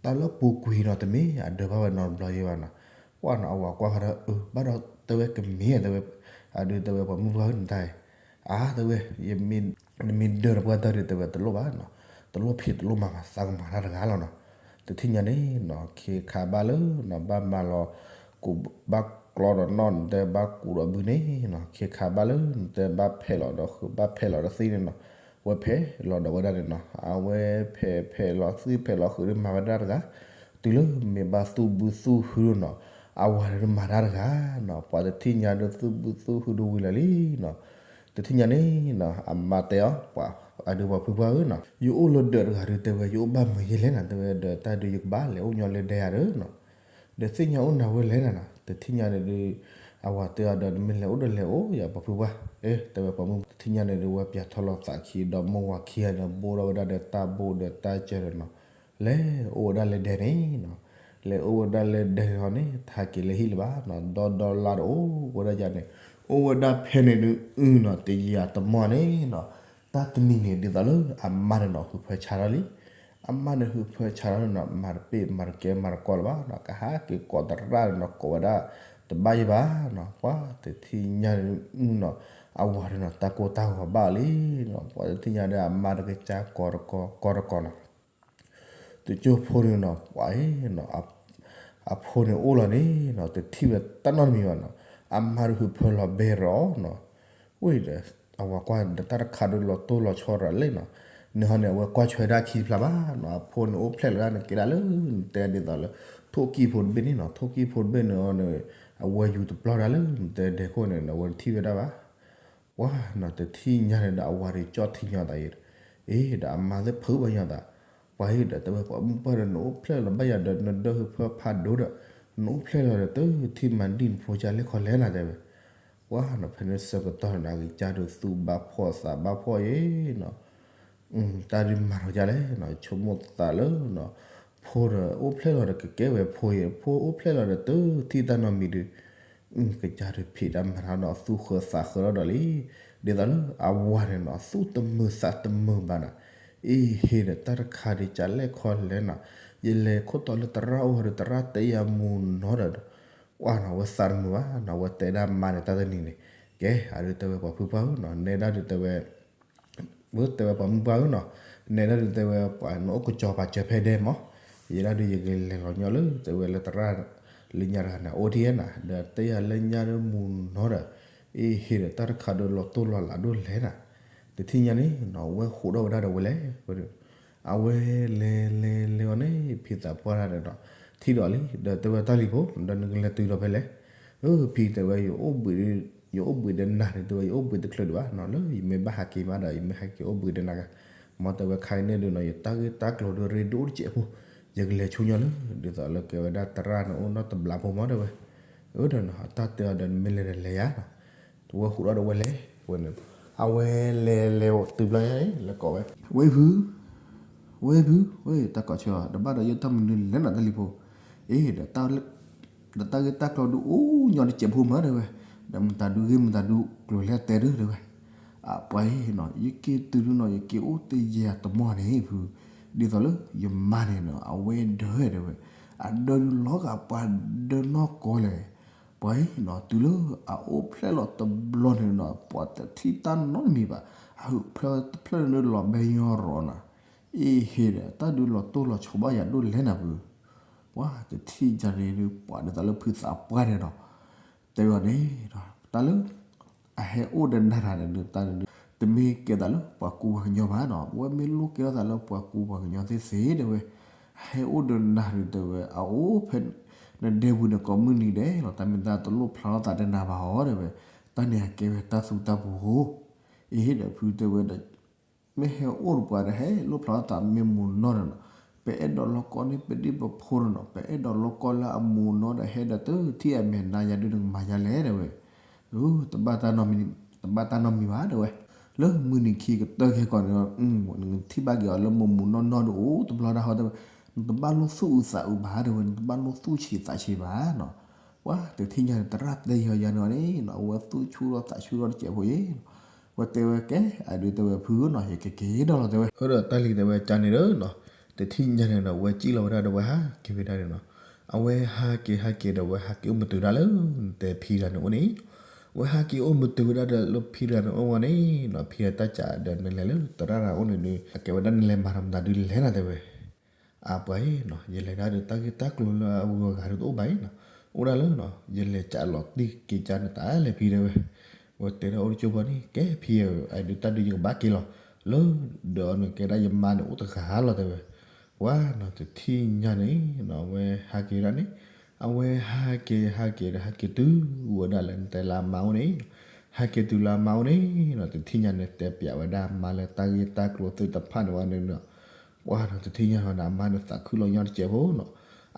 တၢ်လၢပူၤကွံာ်နီၤ တမ့ၢ်အဒၢးဘၣ်ဝဲနီတဘျီယဲဘၣ်နီၤ, ပှၤနီၤ အဝၤကွၢ်ဃီဒီး အၢ ဘၣ်ဒီးတဲဝဲကမ့ၢ်တဲဝဲ အဒုးတဲဝဲပှၤမုၢ်ပှၢ်ဧၢနတၢ်အံၤ, အါ တဲဝဲ နမ့ၢ်ဒၢးဒီးပှၤတၢ်ဒုးတဲဝဲတလိၣ်ဘၣ်နီၤ, တလိၣ်ဖံးတလိၣ်မၤဘၣ် သးကမၤတၢ်တဂၤလီၤနီၤ, တထံၣ်ညါန့ၣ်နီၤ ခ့ခါဘၣ်လၢနီၤ ဘၣ်မၤလီၤ ကူးဘၣ်ကျီဒီးနီၣ် နတဲဘၣ်ကူးဒီးဘုန့ၣ်နီၤ ခ့ခါဘၣ်လၢနတဲဘၣ်ဖဲးလီၤဒီးဃုာ် ဘၣ်ဖဲးလီၤဒီးသ့ၣ်န့ၣ်နီၤ, ဝဲဖဲးလီၤဒီးဝဲဒၣ်န့ၣ်နီၤ အဝဲဖဲးဖဲးလီၤသ့ၣ်ဖဲးလီၤဃုာ်ဒီးမၤဝဲဒၣ်တဂၤ, တုၤလၢမ့ၢ်ဘၣ်သူၣ်ဘုသူၣ်ဟုနီၤ အဝၤဒီးမၤတၢ်တဂၤနီၤ, ပှၤတထံၣ်ညါဒီးသူၣ်ဘုသူၣ်ဟုဒီးဝံၤလီၤလံနီၤ, တထံၣ်ညါန့ၣ်နီၤ အမါတဲအီၤ ပှၤအဒုးပှၤဖုပှၢ်ဧၢနီၤ ယအိၣ်လၢဒၢးတဂၤဒုးတဲဝဲ ယအိၣ်ဘၣ်မုာ်ယဲလဲၣ်နၤ တဲဝဲဒီးတၢ်ဒုးယကဘၣ်လဲၤအိၣ်ညီလၢဒဲယၤဒီးနီၤ ဒီးသ့ၣ်ညါအိၣ်နၤဝဲလဲၣ်နၤနီၤ, တထံၣ်ညါန့ၣ်ဒုး အဝၤတဲအီၤဒီး နမ့ၢ်လဲၤအိၣ်ဒီးလဲၤအိၣ်ယၤပှၤဖုပှၢ်, အ့ တဲဝဲပှၤမုၢ် တထံၣ်ညါန့ၣ်ဒုး ဝဲပၠးထီၣ်လီၤသးခံဒီးမိၢ်ဝၤခံဂၤန့ၣ် ဘိၣ်ထီၣ်ဝဲဒၣ်ဒီးတၢ်ဘိၣ်ဒီးတၢ်စၢၤဒီးနီၤ, လဲၤအိၣ်ဝဲဒၣ်လၢဒဲန့ၣ်နီၤ, လဲၤအိၣ်ဝဲဒၣ်လၢဒဲန့ၣ်လီၤန့ၣ် တဟးက့ၤလၢဟံၣ်လၢၤဘၣ်နီၤ, ဒီဒီလါတအိၣ်ဝဲဒၣ်ယၤန့ၣ် အိၣ်ဝဲဒၣ်ဖဲန့ၣ်ဒုးအုနီၤ တယံာ်အတမီၢ်န့ၣ်နီၤ, တၢ်တနံၤန့ၣ် ဒ်သိးလၢအမါန့ၣ်နီၤ ဟုးဖၢဆါထီၣ်လံ အမါန့ၣ်ဟုးဖၢဆါထီၣ်န့ၣ်နီၤ မၤတပ့ၢ်မၤတကဲမၤတကီလၢၤဘၣ်နီၤ, ကဟးက့ၤကိးသရၣ်န့ၣ်နီၤ ကိးဝဲဒၣ် တဘၣ်ယဲဘၣ်နီၤ, ပှၤတထံၣ်ညါန့ၣ်နီၤ အဝၤန့ၣ်နီၤ တၢ်ကိၢ်တၢ်ဂီၤဘၣ်လံနီၤ, ပှၤတထံၣ်ညါဒီးအမါတကစၢ်ကိးတကီကိးတကီနီၤ တကၠိဖိန့ၣ်နီၤ ပှၤအံၤနီၤ အဖိန့ၣ်အိၣ်လီၤန့ၣ်နီၤ တထံၣ်ဝဲတၢ်နီတမံၤဘၣ်နီၤ, အမါတဟုးဖၢလီၤဘဲရီနီၤ, ဝံၤဒီး အဝၤကွၢ်ဒီးတၢ်တခါဒီးလီၤတိၢ်လီၤဆီရၤလဲၣ်နီၤ, န့ၣ်ဟီန့ၣ် အဝဲကွၢ်ဆွဲဒၣ်ခံတဖျါဘၣ်နီၤ, အဖိန့ၣ်အိၣ်ဖျဲၣ်လီၤဒၣ်န့ၣ် ကဲဒၣ်လၢနတဲဒ်သိးလၢ ထိၣ်ကံၢ်ဖိတဘ့ၣ်န့ၣ်နီၤ, ထိၣ်ကံၢ်ဖိတဘ့ၣ်န့ၣ်န့ၣ် အဝဲယူၤတပျီဒၣ်လၢနတဲဒဲခိၣ်န့ၣ် အဝဲတထံၣ်ဝဲဒၣ်ဘၣ် ပှၤနီၤ တထံၣ်ညါန့ၣ်ဒီး အဝၤဒုးကၠီၣ်ထံညီသးအံၤ, အ့ ဒီးအမါသ့ၣ်ဖုးဘၣ်ညီသး, ပှၤအံၤဒီးတဲဝဲ ပှၤမုၢ်ပှၢ်ဒီး နအိၣ်ဖျဲၣ်လီၤဘၣ်ယၤဒီး နဒၢဟုးဖၢဖးဒိၣ်ဒီး နအိၣ်ဖျဲၣ်လီၤဒီး တထံၣ်မၤဒံၣ်နဖိကၢ်လဲၣ်ခီလဲၣ်နၤတဲဝဲ, ပှၤနီၤ ဖဲန့ၣ်ဆၢကတီၢ်န့ၣ် အဂံၢ်ကၢ်ဒုးသူၣ်ဘၣ်ဖှီၣ်သးဘၣ်ဖှီၣ်အံၤနီၤ တၢ်ဒုးမၤထီၣ်ကၢ်လဲၣ်နီၤ ဆိကမိၣ်သးလၢနီၤ ဖိဒီးအိၣ်ဖျဲၣ်လီၤဒီးကကဲဝဲဖိအံၤ ဖိအိၣ်ဖျဲၣ်လီၤဒီးတထံၣ်တၢ်နီတမံၤဒုး ကစၢ်ဒုးဖံးတၢ်မၤထီၣ်နီၤ သူၣ်ဃၢသးဃၢထီၣ်ဒီးလံ, ဒ်သိးလၢအဝၤန့ၣ်နီၤ သူၣ်တမုာ်သးတမုာ်ဘၣ်နီၤ, အ့ဟ့ဒီးတၢ်တခါဒုးကၢ်လဲၣ်ခီလဲၣ်နီၤ, ယလဲၤခိၣ်တီလၢသရၣ်အိၣ်ဒီးသရၣ်တဲယၤမူၤနီၤဒီး ပှၤနီၤ အဝဲသးတမုာ်ဘၣ်နီၤ အဝဲတဲဒၣ်မါန့ၣ်တၢ်တနံၤန့ၣ်, ကဲ အဒုးတဲဝဲပှၤဖုပှၢ်ဧၢနီၤ နဲဒၣ်ဒုးတဲဝဲ ဝဲတဲဝဲပှၤမုၢ်ပှၢ်ဧၢနီၤ, နဲဒၣ်ဒုးတဲဝဲပှၤနအိၣ်ကစီၤပၤစၢၤဖဲဒဲမး, ယဲဒၣ်ဒုးယကလဲၤလီၤညီလၢတဲဝဲလၢသရၣ် လၢညါတဂၤန့ၣ် အိၣ်ထံၣ်နၤ ဒီးတဲယၤလၢညါဒုးမူၤနီၤဒီး အ့ဟ့ဒီးတၢ်တခါဒီးလီၤတိၢ်လီၤလးဒိၣ်လဲၣ်နၤ, တထံၣ်ညါန့ၣ်နီၤ ဝဲဃိးထီၣ်ဝဲဒၣ်ဒီးဝဲလဲၣ်, အဝဲလဲၤလဲၤလဲၤအီၤန့ၣ် ဖံသးပှၢ်တၢ်ဒီး ထံၣ်ဒီးလံ ဒီးတဲဝဲတၢ်လံၤဖိ ဒီးနကလဲၤတုၤဒီးဖဲလဲၣ်, အၢ ဖံတဲဝဲ ယအိၣ်ဘှံးဒီးနၤန့ၣ် တဲဝဲယအိၣ်ဘှံးတချုးဒံးဘၣ်နီၤ လၢယမ့ၢ်ဘၣ်ဟးက့ၤမးဒီး ယမ့ၢ်ဟဲက့ၤအိၣ်ဘှံးဒီးနၤဂၤ, မ်တဲဝဲခါအံၤန့ၣ်ဒုးနီၤ ယတၢ်ဂ့ၢ်တၢ်ကျိၤဒုးရ့ဒိၣ်တစဲးဖိ, ယကလဲၤဆူညါလၢ ဒ်သိးလၢကဲဝဲဒၣ်သရၣ်န့ၣ်အိၣ်နီတဘျီဖိမးတဲဝဲ, အၢဒီးနီၤ အတၢ်တဲအီၤဒီးနမ့ၢ်လဲၤဒီးလဲၤယၤနီၤ, တဝဲဃိးထီၣ်ဒီးဝဲလဲၤဝဲန့ၣ်, အဝဲလဲၤလဲၤတုၤဘျီညါအံၤ လဲၤကိးဝဲ, ဝဲဖု ဝဲဖု ဝဲ တၢ်ကိးဆၢအီၤ တဘၣ်ဒီးယတၢ်မနုၤလဲၣ်နီၤတၢ်လံၤဖိ, အ့ ဒီးတၢ်ဂ့ၢ်တၢ်ကျိၤဒုးအိၣ်ညီတစဲးဖိမးတဲဝဲ, ဒီးမတၤဒုးဂ့ၢ်မတၤဒုးကျိၤလဲၣ်တဲဒုးတဲဝဲ, ပှၤအံၤနီၤ ယက့ၤတုၤဒုနီၤ ယက့ၤအိၣ်တယံာ်တမီၢ်န့ၣ်ဖု, ဒ်သိးလၢယမါန့ၣ်နီၤ အဝဲဒၢတဲဝဲ, အဒၢဒုးလီၤဂာ်ပှၤဒၢနီၢ်ကီၢ်လဲၣ်. ပှၤအံၤနီၤ တုၤလၢအအိၣ်ဖျဲၣ်လီၤတဘျီန့ၣ်နီၤ ပှၤတထံၣ်တၢ်နီတမံၤဘၣ်, အဟုးဖျၢၣ်တဖျၢၣ်န့ၣ်လီၤဘဲညီရီၤနီၤ, အ့ဟ့ဒီး တၢ်ဒုးလီၤတိၢ်လီၤဆီဘၣ်ယၤဒိၣ်လဲၣ်နၤပူၤ, ပှၤတထံၣ်ယၤန့ၣ်ဒုး ပှၤဒ်သိးလၢဖုသးပှၢ်န့ၣ်နီၤ တဲဝဲန့ၣ်, တၢ်လၢ အဟဲအိၣ်ဒီးနၤတၢ်န့ၣ်ဒုး တၢ်န့ၣ်ဒုး တမ့ၢ်ကဲသးလၢပှၤကူပှၤကညီဘၣ်နီၤ, အဝဲမ့ၢ်လိၣ်ကဲထီၣ်သးလၢပှၤကူပှၤကညီသ့သ့တဲဝဲ, အဟဲအိၣ်ဒီးနၤဒုးတဲဝဲ အအိၣ်ဖဲ နဒဲပူၤန့ၣ်ကိးမုၢ်နံၤဒဲးလီၤ, တၢ်မ့ၢ်တၢ်တလိၣ်ဖျါထီၣ်သးဒီးနၤဘၣ်အီၤတဲဝဲ, တၢ်န့ၣ်အကဲဝဲတၢ်သူတၢ်ပူၤဧိၤ, အ့ဟ့ဒီးဖုတဲဝဲဒီး မ့ၢ်ဟဲအိၣ်ဒီးပှၤဒီးဟဲလိၣ်ဖျါထီၣ်သးမ့ၢ်မိၢ်နီၢ်ဒီးနီၤ, ပအဲၣ်ဒိးလိၣ်ကီၢ်န့ၢ်ပဒံၣ်ပဖိဒီးနီၤ, ပအဲၣ်ဒိးလိၣ်ကီၢ်လၢအမိၢ်နီၢ်ဒီးဟဲဒီးတထံၣ်အမဲာ်နါယၤဒုးနကမၤယၤလဲၣ်တဲဝဲ, တဘၣ်တၢ်နီတမံၤ, တဘၣ်တၢ်နီတမံၤဘၣ်တဲဝဲ, လၢမုၢ်နံၤခံကတၢၢ်ခဲကီးန့ၣ် နကထံၣ်ဘၣ်က့ၤအီၤလၢမိၢ်မိၢ်နီၢ်နီၢ်ဒုးအိၣ်တဘျီတၢ်ဟီတဲဝဲ, နတဘၣ်လိၣ်သူၣ်အုးသးအုးဘၣ်တဲဝဲ, နတဘၣ်လိၣ်သူၣ်ဆံးသးဆံးဘၣ်နီၤ, ပှၤတထံၣ်ညါန့ၣ် သရၣ်တဲယီၤယၤန့ၣ်အီၤန့ၣ်နီၤ အဝဲသူၣ်ဆူၣ်ထီၣ်သးဆူၣ်ထီၣ်တစဲးဖိအံၤ ဝဲတဲဝဲကဲ အဒုးတဲဝဲဖုဧၢနီၤ ယကက့ၤဒီးလီၤတဲဝဲ, အၢဒီးတၢ်လံၤတဲဝဲကန့ၣ်ဒီးနီၤ, တထံၣ်ညါန့ၣ်ဒီး ဝဲစံၣ်လီၤဝဲဒၣ်ဒီးဝဲဟးက့ၤဝဲဒၣ်န့ၣ်နီၤ, အဝဲဟးက့ၤဟးက့ၤဒီးဝဲဟးက့ၤအိၣ်မုာ်တုၤဒၣ်လၢ နတဲဖံတဂၤန့ၣ်အိၣ်န့ၣ်, ဝဲဟးက့ၤအိၣ်မုာ်တုၤဝဲဒၣ်ဒီးလၢဖံတဂၤန့ၣ်အိၣ်ဝဲန့ၣ်နီၤ, ဖံအတၢ်စးဒီးနလဲၤလၢသရၣ်တဂၤအိၣ်န့ၣ်ဒီး အကဲဝဲဒၣ်နလဲၤမၤတၢ်မတၤဒုးလဲၣ်နၤတဲဝဲ အပှၤအံၤနီၤ ယလဲၤဒၣ်ဒီးတၢ်ဂ့ၢ်တၢ်ကျိၤလၢအဂုၤအဂၤဒုးတအိၣ်ဘၣ်အံၤနီၤ, အိၣ်ဒၣ်လၢနီၤ ယလဲၤကးလီၤတံၢ်က့ၤကါန့ၣ်တၢ်လဲၣ်ဖံတဲဝဲ, ဝဲတဲဒၣ်အိၣ်တကၠိဘီန့ၣ် ကဲဖံဧၢ အဒုးတၢ်ဒုးယကဘၣ်က့ၤလီၤ, လၢဒီးအီၤန့ၣ်ကဲဒၣ်ယမါန့ၣ်အိၣ်တဂၤလီၤတဲဝဲ, ပှၤနီၤတထံၣ်ညါန့ၣ်နီၤ အဝဲဟးက့ၤဒၣ်န့ၣ်, အဝဲဟးက့ၤဟးက့ၤဒီးဟးက့ၤတုၤဝဲဒၣ်လၢနတဲလၢအမါအိၣ်န့ၣ်, ဟဲက့ၤတုၤလၢအမါအိၣ်န့ၣ်နီၤ တထံၣ်ညါန့ၣ် တဲပျးဝဲဒၣ်အမါလၢတၢ်ဂ့ၢ်တၢ်ကျိၤသ့ၣ်တဖၣ်န့ၣ်ဝဲန့ၣ်နီၤ, ပှၤနီၤတထံၣ်ညါန့ၣ် အမါန့ၣ်သးခုလီၤညီတစဲးဖိနီၤ,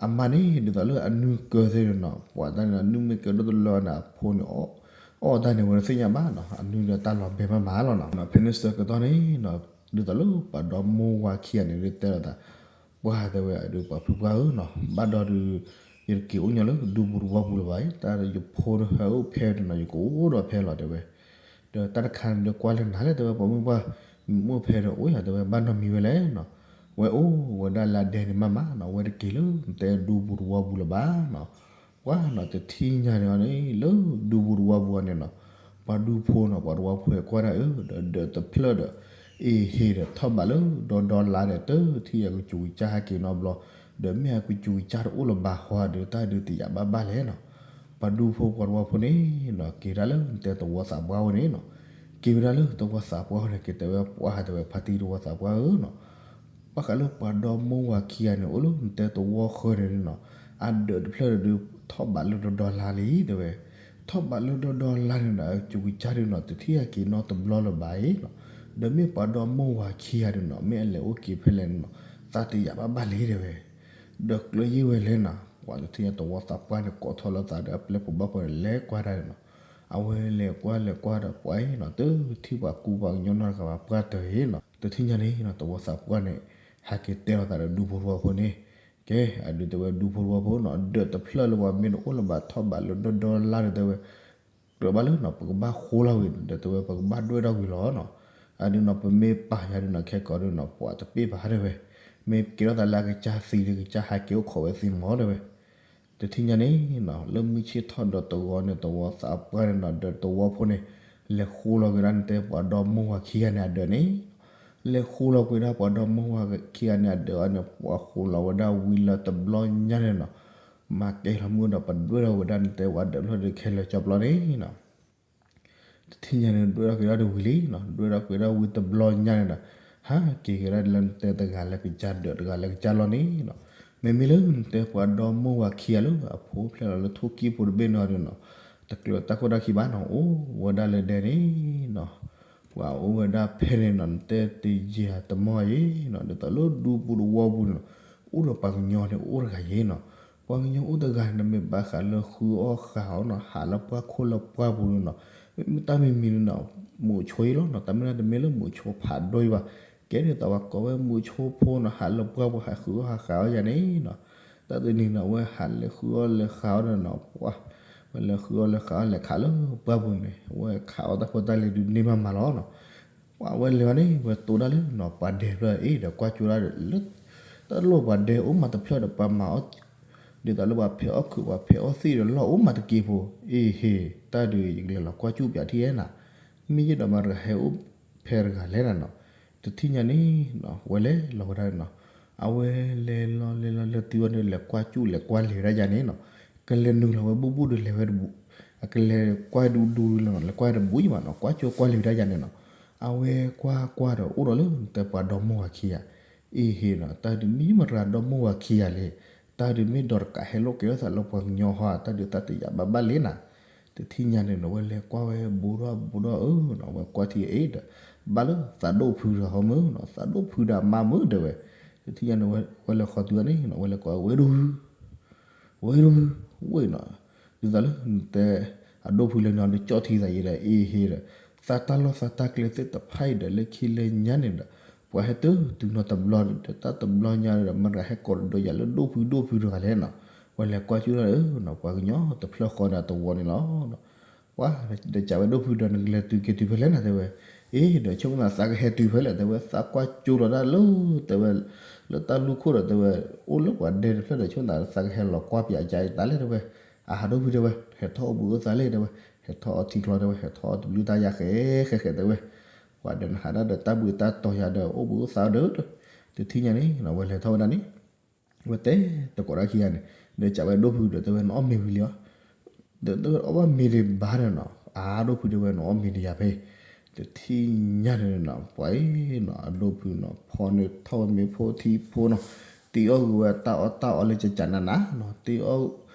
အမါန့ၣ်ဒ်သိးလၢအနုၢ်ကၢသ့ၣ်န့ၣ်နီၤ ပှၤတၢ်န့ၣ်အနုၢ်မ့ၢ်ကၢဒိၣ်တလၢန့ၣ် အဖိန့ၣ် အီၣ်တၢ်န့ၣ်ဝဲတသ့ၣ်ညါဘၣ်နီၤ အနုၢ်ဒီးတၢ်လီၤဘဲမးမးလီၤနီၤ, ဖဲန့ၣ်ဆၢကတီၢ်န့ၣ်နီၤ ဒ်သိးလၢပှၤဒီမါဝၤခံဂၤန့ၣ်ဒုးတဲလိာ်သး, ပှၤတဲဝဲအဒုးပှၤဖုပှၢ်ဧၢနီၤ ဘၣ်ဒီးဒုး ယတက့ၤအိၣ်ညီလၢဒူပူၤတဝီပူၤလၢၤဘၣ်အံၤ တၢ်ယဖိဟဲအိၣ်ဖဲန့ၣ်နီၤ ယကအိၣ်ဒီးဖဲလီၤတဲဝဲ, ဒီးတၢ်တခါန့ၣ်ဒုးကွၢ်လၢနၤလဲၣ်တဲဝဲ ပှၤမုၢ်ပှၢ် မ့ၢ်အိၣ်ဖဲဒီးအိၣ်ယၤတဲဝဲ ဘၣ်နီတမံၤဝဲလဲၣ်နီၤ, ဝဲအိၣ်ဝဲဒၣ်လၢအဒဲန့ၣ်မးမးနီၤ ဝဲတက့ၤလၢနတဲဒူပူၤတဝီပူၤလၢၤဘၣ်နီၤ, ပှၤနီၤတထံၣ်ညါန့ၣ်အီၤန့ၣ် လၢဒူပူၤတဝီပူၤအီၤန့ၣ်နီၤ, ပှၤဒူဖိနီၤ ပှၤတဝီဖိကွၢ်ဒၣ်အၢ ဒီးဒၢးတဖျၢၣ်ဒီး အ့ဟ့ဒီးထီၣ်ဘးလၢဒီဒီလါဒီး တထံၣ်အကစူၤကစၢ်ဟဲက့ၤနီတဘျီ, ဒီးမ့ၢ်အကစူၤကစၢ်တအိၣ်လၢၤဘၣ်ဃီဒီး တၢ်ဒုးတယာ်ဘၣ်ဘၣ်လဲၣ်နီၤ, ပှၤဒူဖိပှၤတဝီဖိန့ၣ်နီၤ က့ၤဒၣ်လၢနတဲသဝီသးပှၢ်ဝဲန့ၣ်နီၤ, က့ၤဝဲဒၣ်လၢသဝီသးပှၢ်ဝဲန့ၣ် က့ၤတဲဝဲပှၤဟးတဲဝဲ ဖါတံၢ်သဝီသးပှၢ်ဧၢနီၤ ပှၤဃးလၢပှၤဒီမါဝၤခံဂၤန့ၣ် အိၣ်လၢနတဲသဝီဃၢၤန့ၣ်နီၤ, အဒၢးတဖျၢၣ်ဒီး ထီၣ်ဘးလၢဒီဒီလါလံတဲဝဲ, ထီၣ်ဘးလၢဒီဒီလါန့ၣ်ဒီး အကစူၤကစၢ်ဒုးနီၤ တထံၣ်အက့ၤနီတဘျီလၢၤဘၣ်အံၤနီၤ, ဒီးမ့ၢ်ပှၤဒီမါဝၤခံဂၤဒုးနီၤ မ့ၢ်အလဲၤအိၣ်က့ၤဖဲလဲၣ်န့ၣ်နီၤ သးတယာ်ဘၣ်ဘၣ်လံတဲဝဲ, ဒီးကျၢၤယံာ်ဝဲလဲၣ်နီၤ ပှၤတထံၣ်ညါသဝီသးပှၢ်န့ၣ် ကိးထီၣ်လၢသးဒီးအပျဲၢ်ဖိဘၣ်ဖိန့ၣ် လဲၤကွၢ်တၢ်န့ၣ်နီၤ, အဝဲလဲၤကွၢ်လဲၤကွၢ်ဒီးပှၤအံၤနီၤ တထံၣ်ပှၤကူပှၤကညီနီတဂၤဘၣ်ပှၢ်တၢၢ်အံၤနီၤ, တထံၣ်ညါန့ၣ်နီၤ သဝီသးပှၢ်န့ၣ် ဟဲက့ၤတဲလိာ်သးဒီးဒူဖိတဝီဖိန့ၣ်, ကဲ အဒုးတဲဝဲဒူဖိတဝီဖိနီၤ ဒၢးတဖျၢၣ်လၢပှၤမ့ၢ်တအိၣ်လၢၤဘၣ်ထီၣ်ဘးလၢဒီဒီလါဒီးတဲဝဲ ကြၢးဘၣ်လၢနီၤ ပကဘၣ်ဃိလီၤဝံၤဒီးတဲဝဲ ပကဘၣ်ဒွဲၣ်ထီၣ်ဝံၤလီၤနီၤ, အဒုးနီၤ ပမ့ၢ်ပာ်ယၤဒုးနီၤ ခဲကိာ်ဒုးနီၤ ပှၤတပ့ၢ်ဘၣ်တဲဝဲ, မ့ၢ်ကဲထီၣ်သးလၢအကစၢ်သံဒီး ကစၢ်ဟးက့ၤအိၣ်ခိးဝဲသံမီၤတဲဝဲ, တထံၣ်ညါန့ၣ်နီၤ လၢမုၢ်ဆ့ၣ်ထီၣ်ဒီးတဂီၤန့ၣ် သဝီသးပှၢ်န့ၣ်နီၤ ဒီးသဝီဖိန့ၣ် လဲၤဃိလီၤက့ၤဒၣ်နတဲပှၤဒီမါဝၤခံဂၤန့ၣ်အဒၢးန့ၣ်, လဲၤဃိလီၤက့ၤဒၣ်ပှၤဒီမါဝၤခံဂၤန့ၣ်အဒၢးအီၤန့ၣ် ပှၤဃိလီၤဝဲဒၣ်ဝံၤလၢတဘျီညါန့ၣ်နီၤ, မၤကဲလီၤမုၢ်ဒီးပဒွဲၣ်ထီၣ်ဝဲဒၣ်နတဲပှၤဒၢးဖျၢၣ်ဒုးခဲလၢာ်ကၠီပျီန့ၣ်နီၤ တထံၣ်ညါန့ၣ် ဒွဲၣ်ထီၣ်က့ၤဒၣ်တဝံၤလံနီၤ, ဒွဲၣ်ထီၣ်က့ၤဒၣ်ဝံၤတဘျီညါန့ၣ်ဒီး ဟးက့ၤက့ၤဒၣ်လၢနတဲတဂၤလၢကစၢ်ဒၢးတဂၤလၢကစၢ်လီၢ်န့ၣ်နီၤ, မ့မ့ၢ်လၢနတဲပှၤဒီမါဝၤခံဂၤလၢအဖိဖျဲၣ်လီၤလၢထိၣ်ကံၢ်ဖိတဘ့ၣ်န့ၣ်ဒီးနီၤ, တကျၢၤတၢ်ခိၣ်တၢ်ခံဘၣ်နီၤ အိၣ်ဝဲဒၣ်လၢဒဲန့ၣ်နီၤ, ပှၤအိၣ်ဝဲဒၣ်ဖဲန့ၣ်နီၤ နတဲတယံာ်တမီၢ်အံၤနီၤ ဒ်သိးလၢဒူပူၤတဝီပူၤန့ၣ်နီၤ, အိၣ်ဒီးပှၤကညီန့ၣ်အိၣ်တဂၤယံၤနီၤ, ပှၤကညီအိၣ်တဂၤန့ၣ် မ့ၢ်ဘၣ်ဃးလၢဃုအီၣ်ဃုအီနီၤ ဟးလၢပှၢ်ခိၣ်လၢပှၢ်ပူၤန့ၣ်နီၤ, မ့မ့ၢ်တၢ်မံၤမံၤန့ၣ်နီၤ မုဆိအံၤလီၤနီၤ, တၢ်မ့ၢ်တၢ်တမ့ၢ်လၢမုဆိဖးဒိၣ်အံၤဘၣ်, ကဲဒ်သိးပှၤကိးဝဲမုဆိဖိနီၤ ဟးလၢပှၢ်ပူၤဟးဃုအီၣ်ဟးဃုအီယၤန့ၣ်နီၤ, တၢ်တနံၤန့ၣ် အဝဲဟးလဲၤဃုအီၣ်လဲၤဃုအီန့ၣ်နီၤ, ပှၤ ဝဲလဲၤဃုအီၣ်လဲၤဃုအီၣ်လဲၤခးလၢပှၢ်ပူၤန့ၣ် ဝဲခးအီၣ်တၢ်ဖိတၢ်လံၤဒုးန့ၢ်မးမးလီၤနီၤ. ဝဲလဲၤဝဲန့ၣ် ဝဲတိၢ်ဒၣ်လၢနီၤ ပှၤဒဲဖျၢၣ်အံၤဒီးကွၢ်ကၠိဒၣ်ဒီးလၢ တၢ်လီၢ်ပှၤဒဲအိၣ်မးတဖျၢၣ်ဒီးပှၤမၤအီၣ် ဒ်သိးလၢပှၤဖဲးအီၣ်ခုး ပှၤဖဲးအီၣ်သ့ၣ်ဒီးလီၢ်အိၣ်မးတက့ၢ်ဖိ အ့ဟ့ၣ် တၢ်ဒုးယကလဲၤလီၤကွၢ်ကၠိပၠးထံၣ်ဝဲနၤ, မ့ၢ်ယဲဒီးမၤတဂၤဟဲအိၣ်ဖဲတဂၤလဲၣ်နၤနီၤ. တထံၣ်ညါန့ၣ်နီၤ ဝဲလဲၤလီၤဝဲဒၣ်နီၤ, အဝဲလဲၤလီၤလဲၤလီၤလဲၤတုၤဝဲန့ၣ် လဲၤကွၢ်ကၠိလဲၤကွၢ်လဲၤဝဲဒၣ်ယါန့ၣ်နီၤ, ကလဲၤနုာ်လီၤဝဲဘူးဘူးဒီးလဲၤဝဲတဘူး, အကလဲၤကွၢ်ဒူဒူလီၤနီၤ လဲၤကွၢ်တဘူးယံၤဘၣ်နီၤ ကွၢ်ကၠိကွၢ်လဲၤဝဲဒၣ်ယါန့ၣ်နီၤ, အဝဲကွၢ်ကွၢ်ဒီးအိၣ်ဒီးလၢတဲပှၤဒီမါဝၤခံဂၤ အ့ဟ့ၣ်နီၤ တၢ်ဒုးမ့ၢ်မတၤဒီမါဝၤခံဂၤလဲၣ်, တၢ်ဒုးမ့ၢ်ဒီးတကးဟဲလိာ်ကဲထီၣ်သးလၢပှၤကညီဟီ တၢ်ဒုးသးတယာ်ဘၣ်ဘၣ်လဲၣ်နၤ. တထံၣ်ညါန့ၣ်နီၤ ဝဲလဲၤကွၢ်ဝဲဘူးထီၣ်ဘူးထီၣ်အၢနီၤ ဝဲကွၢ်ထံအံၤဒီး ဘၣ်လၢသးဒိၣ်ဖုတဂၤဟီမုၢ်နီၤ သးဒိၣ်ဖုဒီးမါမုၢ်တဲဝဲ, တထံၣ်ညါန့ၣ် ဝဲလဲၤဃီၤတုၤန့ၣ်နီၤ ဝဲလဲၤကွၢ်ဝဲဒိၣ်ဖု ဝဲဒိၣ်ဖု ဝ့ၢ်နီၤ, ဒ်သိးလၢနတဲ အဒိၣ်ဖုလဲၤနုာ်ဒီးကၠီၣ်ထံသးယံၤဒီး အ့ဟ့ၣ်ဒီး သးတၢ်လီၢ်သးတၢ်ကျဲသ့ၣ်တဖၣ်အံၤဒီး လၢခံလၢညါန့ၣ်ဒီး ပှၤဟဲတုၤတုၤနီၤတဘျီဒီး တၢ်တဘျီညါဒီး မတၤဟဲကိးဒီးယၤလၢဒိၣ်ဖုဒိၣ်ဖုတဂၤလဲၣ်နီၤ, ဝဲလဲၤကွၢ်ကၠိဒၣ်အၢနီၤ ပှၤကညီတဖျၢၣ်ဃီဒီးတဝီန့ၣ်လီၤ. ပှၤဒီးကးဝဲဒိၣ်ဖုဒီး နကလဲၤတုၤက့ၤတုၤဖဲလဲၣ်နၤတဲဝဲ, အ့ဒီးဆိကမိၣ်သးသးကဟဲတုၤဖဲလဲၣ်တဲဝဲ သးကွၢ်ကၠိလီၤဒၣ်လၢ တဲဝဲ လၢတၢ်လူၢ်ခိၣ်ဒီးတဲဝဲ အိၣ်လၢပှၤဒဲတဖျၢၣ်ဒီး ဆိကမိၣ်သးသးကဟဲလီၤကွၢ်ပၠးကၠါအံၤတၢ်လဲၣ်တဲဝဲ, အဟးဒိၣ်ဖုတဲဝဲ ဟဲထီၣ်အိၣ်ဘှံးအိၣ်သါလဲၣ်တဲဝဲ, ဟဲထီၣ်အီထံချီတဲဝဲ ဟဲထီၣ်အီတဘျုးတၢ်ယါဃဲဃဲဃဲတဲဝဲ, ပှၤဒီးနဟးဒၣ်ဒီးတၢ်ဘှံးတၢ်တီၤယၤဒီး အိၣ်ဘှံးအိၣ်သါဒီး တထံၣ်ညါန့ၣ် ဝဲလဲၤထီၣ်ဝဲဒၣ်န့ၣ် ဝဲတဲတကိးတၢ်ခံဂၤန့ၣ် ဒီးကးဝဲဒိၣ်ဖုဒီးတဲဝဲ နအီၣ်မ့ၤဝံၤလံဧါ, ဒီးတဲဝဲအီၣ်ဘၣ်မ့ၤဒံးဘၣ်ဒီးနီၤ အါဒိၣ်ဖုတဲဝဲ နအီၣ်မ့ၤဒံးယၤဖဲ တထံၣ်ညါန့ၣ်နီၤ ပှၤအံၤနီၤ အဒိၣ်ဖုနီၤ ဖီန့ၣ်ထီၣ်ဝဲမ့ၤဖိထံဖိနီၤ တ့အီၣ်ဂုာ်ဝဲတၢ်အီၣ်တၢ်အီလၢကကးနးနးနီၤ တ့အီၣ်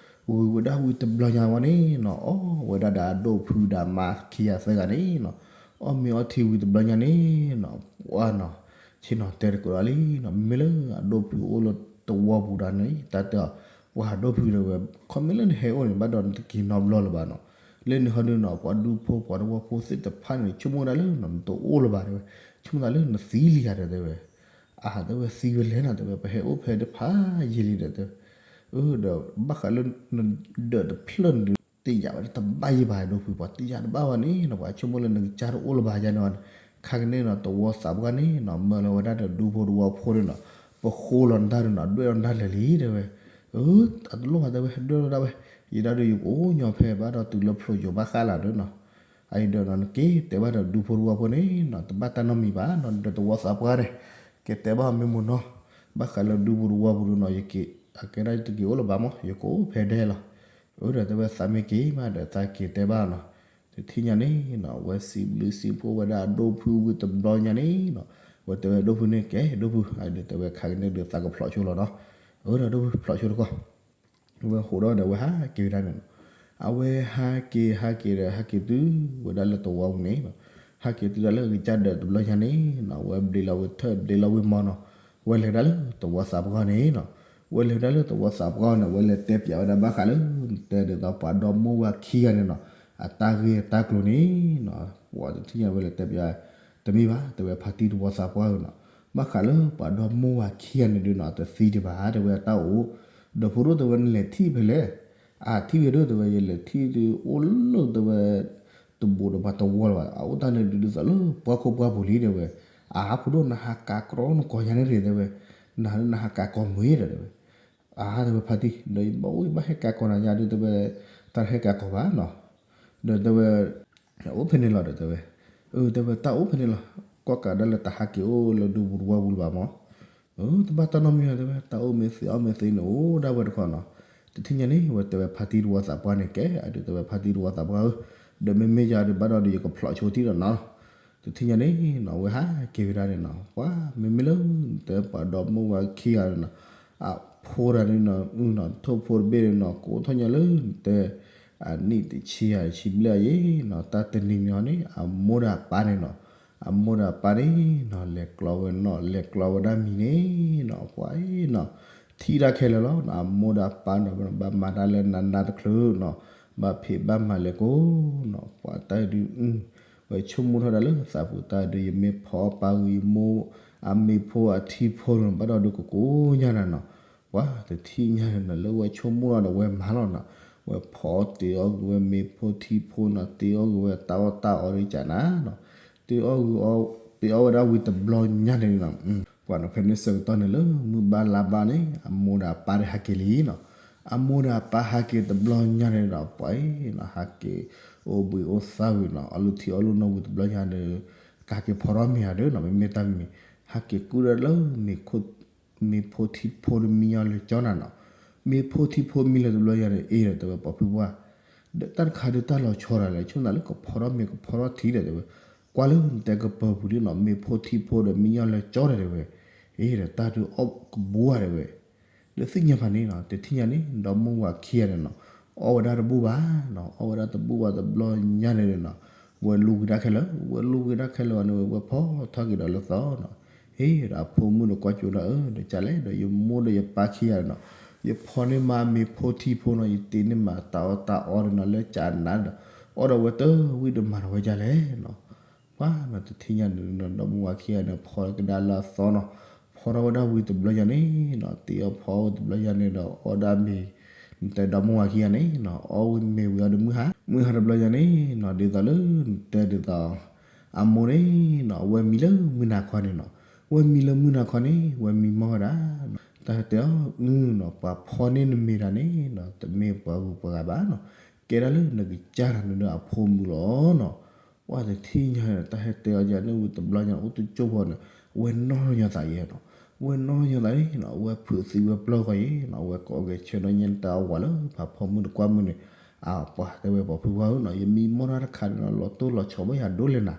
ဂုာ်ဝဲဒၣ်ဝံၤတဘျီညါဝဲန့ၣ်နီၤ အီၣ်ဝဲဒၣ်ဒီးအဒိၣ်ဖုဒီးအမါခံဂၤသၢဂၤန့ၣ်နီၤ အီၣ်မ့ၤအီထံဝံၤတဘျီညါန့ၣ်နီၤ ပှၤနီၤ ဆ့ၣ်နီၤတဲတကိးဒီးလံနီၤ မ့မ့ၢ်လၢအဒိၣ်ဖုအိၣ်လၢတဝီပူၤဒီးန့ၣ် တၢ်တဲအီၤ ပှၤဒိၣ်ဖုဒီးဝဲ ခီမ့ၢ်လၢနဟဲအိၣ်န့ၣ် ဘၣ်ဒီးနတက့ၤနီတဘျီလၢၤဘၣ်နီၤ လၢန့ၣ်ဟီဒုနီၤ ပှၤဒူဖိပှၤတဝီဖိသ့ၣ်တဖၣ်န့ၣ် ဆိကမိၣ်ဒၣ်လၢနတအိၣ်လၢၤဘၣ်တဲဝဲ ဆိကမိၣ်သးလၢနသံလံဧါဒီးတဲဝဲ အတဲဝဲသံဝဲလဲၣ်နီၤ တဲဝဲ ပဟဲအိၣ်ဖဲတဖၣ်ယံာ်လံဒီးတဲဝဲ အဒီးဘၣ်ဃးလၢနဒၢးတဖျၢၣ်န့ၣ် တယာ်ဝဲတဘၣ်ယံၤဘၣ်ဒိၣ်ဖု ပှၤတယာ်တဘၣ်ဘၣ်န့ၣ်နီၤ ပှၤဆိကမိၣ်လၢနကစၢ်တအိၣ်လၢၤဘၣ်ယါန့ၣ်ဘၣ်န့ၣ် ခါကန့ၣ်နီၤ တဝီသးပှၢ်န့ၣ်နီၤ မၢလီၤဝဲဒၣ်ဒီးဒူဖိတဝီဖိန့ၣ်နီၤ ပဃိလီၤနတၢ်ဒီးနီၤ ဒွဲၣ်လီၤနတၢ်လၢာ်လံတဲဝဲ အတလိၣ်ဘၣ်တဲဝဲ ဒွဲၣ်လီၤဒၣ်ဝဲ ယဒၣ်ဒီးယကအိၣ်ညီဖဲဘၣ်ဒီးတုၤလၢဖျိယိၤဘၣ်ဃးလၢ်ဒီးနီၤ အအံၤဒီးနီၤ နက့ၤတဲဘၣ်ဒီးဒူဖိတဝီဖိန့ၣ်နီၤ တဘၣ်တၢ်နီတမံၤဘၣ်နီၤ ဒီးတဝီသးပှၢ်န့ၣ် က့ၤတဲဘၣ်မ့ၢ်မိၢ်နီၤ ဘၣ်ဃးလၢဒူဖိတဝီပူၤဒီးနီၤ ယက့ၤ အကဲဒၣ်ယတက့ၤအိၣ်လၢၤဘၣ်မး ယကအိၣ်ဖဲဒဲလီၤ အဒီးတဲဝဲသးမ့ၢ်က့ၤမးဒီးသးက့ၤတဲဘၣ်နီၤ တထံၣ်ညါန့ၣ်နီၤ ဝဲစံးဘျုးစံးဖှိၣ်ဝဲဒၣ်အဒိၣ်ဖုဝံၤတဘျီညါန့ၣ်နီၤ ဝဲတဲဝဲဒိၣ်ဖုန့ၣ် ကဲဒိၣ်ဖု အဒီးတဲဝဲခါကန့ၣ်ဒီးသးကဖျိးဆိလီၤနီၤ အဒီးဒိၣ်ဖုဖျိးဆိတကီၢ် ဝဲဟိးဒီးဝဲဟးက့ၤဝဲဒၣ်န့ၣ်နီၤ အဝဲဟးက့ၤဟးက့ၤဒီးဟးက့ၤတုၤဝဲဒၣ်လၢတဝီပူၤန့ၣ်နီၤ ဟးက့ၤတုၤဒၣ်လၢကစၢ်ဒၢးတဘျီညါန့ၣ်နီၤ ဝဲဘျ့လီၤဝဲထၢၣ်ဘျ့လီၤဝဲမီၤနီၤ ဝဲလဲၤဒၣ်လၢတဝီသးပှၢ်န့ၣ်နီၤ ဝဲလဲၤဒၣ်လၢတဝီသးပှၢ်န့ၣ် ဝဲလဲၤတဲပၠးဝဲဒၣ်ဘၣ်ဃးလၢ တဲဒ်သိးပှၤဒီမါဝၤခံဂၤန့ၣ်နီၤ အတၢ်ဂ့ၢ်အတၢ်ကျိၤန့ၣ်နီၤ ပှၤတထံၣ်ညါဝဲလဲၤတဲပၠး တမ့ၢ်ဘၣ် တဲဝဲဖါတံၢ်တဝီသးပှၢ်ဧၢနီၤ ဘၣ်ဃးလၢပှၤဒီမါဝၤခံဂၤန့ၣ်ဒုးနီၤ တသံဒံးဘၣ် တဲဝဲအတၢ်အိၣ် ဒီးဖိဒိၣ်တဲဝဲနလဲၤထံၣ်ဖဲလဲၣ် အထံၣ်ဝဲဒၣ်တဲဝဲ ယလဲၤထံၣ်ဒုးအိၣ်လၢတဲဝဲ တဘူးဒီးပှၤတဝီလၢၤဘၣ် အအိၣ်တၢ်န့ၣ်ဒုးဒ်သိးလၢပှၢ်ခိၣ်ပှၢ်ပူၤလံတဲဝဲ အါဖိဒိၣ်နဟးကးကြီနကိးညါန့ၣ်ရ့ၣ်တဲဝဲ နဟးနဟးကးကိးမုၢ်ဒီးတဲဝဲ အါတဲဝဲဖါတံၢ် ဒီးယဘၣ်အိၣ်ယဘၣ်ဟဲကးကိးနၤညါဒုးတဲဝဲ တၢ်တဟဲကးကိးဘၣ်နီၤ ဒီးတဲဝဲ အိၣ်ဖဲန့ၣ်လီၤဒီးတဲဝဲ အၢ တဲဝဲတၢ်အိၣ်ဖဲန့ၣ်လီၤ ကွၢ်ကးဒၣ်လၢတဟးက့ၤအိၣ်လၢဒူပူၤတဝီပူၤလၢၤဘၣ်မး အၢ တဘၣ်တၢ်နီတမံၤဘၣ်တဲဝဲ တၢ်အိၣ်မ့ၢ်သ့အီၣ်မ့ၢ်သ့န့ၣ်အိၣ်ဒၣ်ဝဲတခီနီၤ တထံၣ်ညါန့ၣ် ဝဲတဲဝဲဖါတံၢ်တဝီသးပှၢ်န့ၣ် ကဲ အဒုးတဲဝဲဖါတံၢ်တဝီသးပှၢ်ဧၢ ဒီးမ့မ့ၢ်ယၤဒုးဘၣ်ဒီးဒုးယကဖျိးဆိထံၣ်ဒီးနၤလီၤ တထံၣ်ညါန့ၣ်နီၤ ဝဲဟးက့ၤဝဲဒၣ်န့ၣ်နီၤ ပှၤမ့မ့ၢ်လၢ တဲပှၤဒီမါဝၤခံဂၤန့ၣ်နီၤ အဖိတဂၤန့ၣ်နီၤ ထိၣ်ဖိတဘ့ၣ်န့ၣ်နီၤ ကအိၣ်ထီၣ်ညါလၢ တဲ အနံၣ်တဆံယၤတဆံဘျဲၣ်အံၤနီၤ တၢ်တနံၤန့ၣ်န့ၣ် အမိၢ်ဒီးအပၢ်န့ၣ်နီၤ အမိၢ်ဒီးအပၢ်န့ၣ်နီၤ လဲၤကျီဝဲနီၤ လဲၤကျီဝဲဒၣ်မံၤန့ၣ်နီၤ ပှၤအံၤနီၤ ထံၣ်တၢ်ခဲလၢာ်လီၤနီၤ အမိၢ်ဒီးအပၢ်နီၤ ဘၣ်မၤတၢ်လၢနးနးတချုးနီၤ ဘၣ်ဖံးဘၣ်မၤလဲၤကိးနီၤ ပှၤတၢ်ဒုး ဝဲဆိကမိၣ်ထီၣ်ဒၣ်လၢသးပူၤတၢ်ဒုး ယမ့ၢ်ဖီအီၣ်ပၢ်ဂုာ် ယမိၢ်အမ့ၢ်ဖိအထံဖိန့ၣ် ဘၣ်ဒီးဒုးကကိးညါနၤနီၤ ပှၤတထံၣ်ညါန့ၣ်နီၤ လၢဝဲဆိကမိၣ်လီၤဒီးဝဲမၤလီၤနီၤ ဝဲဖီအီၣ်တ့ၤအီၣ်ဂ့ၤဝဲမ့ၤဖိထံဖိနီၤ, တ့ၤအီၣ်ဂ့ၤဝဲတၢ်အီၣ်တၢ်အီဒ်ကနၤနီၤ, တ့ၤအီၣ်ဂ့ၤအီၣ်, တ့ၤအီၣ်ဝဲဒၣ်ဝံၤတဘျီညါန့ၣ်နီၤ, ပှၤနီၤဖဲန့ၣ်ဆၢကတီၢ်န့ၣ်လၢမုၢ်ဘၣ်လါဘၣ်န့ၣ် အမိၢ်ဒီးအပၢ်ဒီးဟးက့ၤလံနီၤ, အမိၢ်ဒီးအပၢ်ဟးက့ၤတဘျီညါန့ၣ်ဒီး ပှၤအံၤနီၤ ဟးက့ၤအိၣ်ဘှံးအိၣ်သါဝံၤနီၤ, အီၣ်လုၢ်ထံအီၣ်လုၢ်နီၢ်ဝံၤတဘျီညါဒီး ကဟးက့ၤဖီထီၣ်မ့ၤဧါဒီးနီၤ, မ့မ့ၢ်တၢ်မံၤမံၤ ဟးက့ၤကူၣ်ဒီးလၢ မ့ၤဖိထံဖိဒီးမံညီလၢကၠီနၤနီၤ, မ့ၤဖိထံဖိမံလၢတဘျီညါန့ၣ် အ့ဒီးတဲဝဲပှၤဖုပှၢ်, ဒီးတၢ်တခါဒုးတၢ်လီၤဆီဒၣ်လဲာ် ဆိသးလၢကဖီထီၣ်မ့ၤကဖီထီၣ်ထံဒီးတဲဝဲ, ကွၢ်လၢနတဲကပၢၤပူၤလံနီၤ, မ့ၤဖိထံဖိဒီးမံညီလၢကၠီဒီးတဲဝဲ, အ့ဒီးတၢ်ဒုးအီၣ်ကဘူးဧါတဲဝဲ ဒီးသ့ၣ်ညါဖးန့ၣ်နီၤ, တထံၣ်ညါန့ၣ် ဒီမါဝၤခံဂၤန့ၣ်နီၤ, အီၣ်ဝဲဒၣ်တဘူၣ်ဘၣ်နီၤ, အီၣ်ဝဲဒၣ်တဘူၣ်ဘၣ်တဘျီညါန့ၣ်နီၤ, ဝဲလူၤက့ၤဒၣ်ခဲလၢာ်, ဝဲလူၤက့ၤဒၣ်ခဲလၢာ်ဝဲန့ၣ် ဝဲဖီထီၣ်က့ၤဒီးလၢသီနီၤ, အ့ဒီးအဖိမုၣ်ဒီးကွၢ်ကၠိဒၣ်အၢ ဒီးကလဲၣ်ဒီးယမိၢ်ဒီးယပၢ်ခံဂၤနီၤ, ယဖီန့ၢ်မးမ့ၤဖိထံဖိနီၤ, ယတ့န့ၢ်မးတၢ်အီၣ်တၢ်အီန့ၣ်နီၤ လၢကနၤဒီး, အီၣ်ဒီးဝဲတဝံၣ်ဒီးမၤဒီးဝဲဒ်လဲၣ်နီၤ ပှၤနီၤ တထံၣ်ညါန့ၣ်နီၤ ဒီမါဝၤခံဂၤန့ၣ် ဖီကဒါလၢအသီနီၤ, ဖီထီၣ်ဝဲဒၣ်ဝံၤတဘျီညါန့ၣ်နီၤ, တ့အီၣ်ဖီဝဲတဘျီညါန့ၣ်ဒီး အီၣ်ဒၣ်မ့ၤ, နတဲဒီမါဝၤခံဂၤန့ၣ်နီၤ အီၣ်ဝံၤမ့ၤဝံၤအီၤဒီးမုၢ်ဟါ, မုၢ်ဟါတဘျီညါန့ၣ်နီၤ ဒ်သိးလၢနတဲဒ်သိး အမိၢ်န့ၣ်နီၤ အဝဲမံလၢမုၢ်နၤခီန့ၣ်နီၤ, ဝဲမံလၢမုၢ်နၤခီန့ၣ် ဝဲမံမီၢ်ဝဲဒၣ်, တၢ်တဲအီၤ အုနီၤ ပှၤဖီန့ၢ်နမ့ၤတၢ်န့ၣ်နီၤ တမ့ၢ်ပှၤဂုၤပှၤဂၤဘၣ်နီၤ, ကဲဒၣ်လၢနကစၢ်တၢ်န့ၣ်ဒီးအဖိမုၣ်လီၤနီၤ, ပှၤတထံၣ်ညါန့ၣ် တၢ်ဟဲတဲအီၤယၤန့ၣ်ဝံၤတဘျီညါ အိၣ်တကၠိၢ်ဖိန့ၣ်, ဝဲနီၢ်ညီသးယဲနီၤ, ဝဲနီၢ်ညီသးန့ၣ်နီၤ အဝဲဖုးသံဝဲပျီၢ်ဃီယဲနီၤ, အဝဲကိးဂဲၤဆၢဒီးညါန့ၣ်တၢ်အဝၤလၢဖးဖီမုၣ်တကွၢ်မုၢ်န့ၣ်, အပှၤတဲဝဲပှၤဖုပှၢ်ဧၢနီၤ ယမံမီၢ်တၢ်တခါန့ၣ်နီၤ လီၤတိၢ်လီၤဆီဘၣ်ယၤဒိၣ်လဲၣ်နၤ,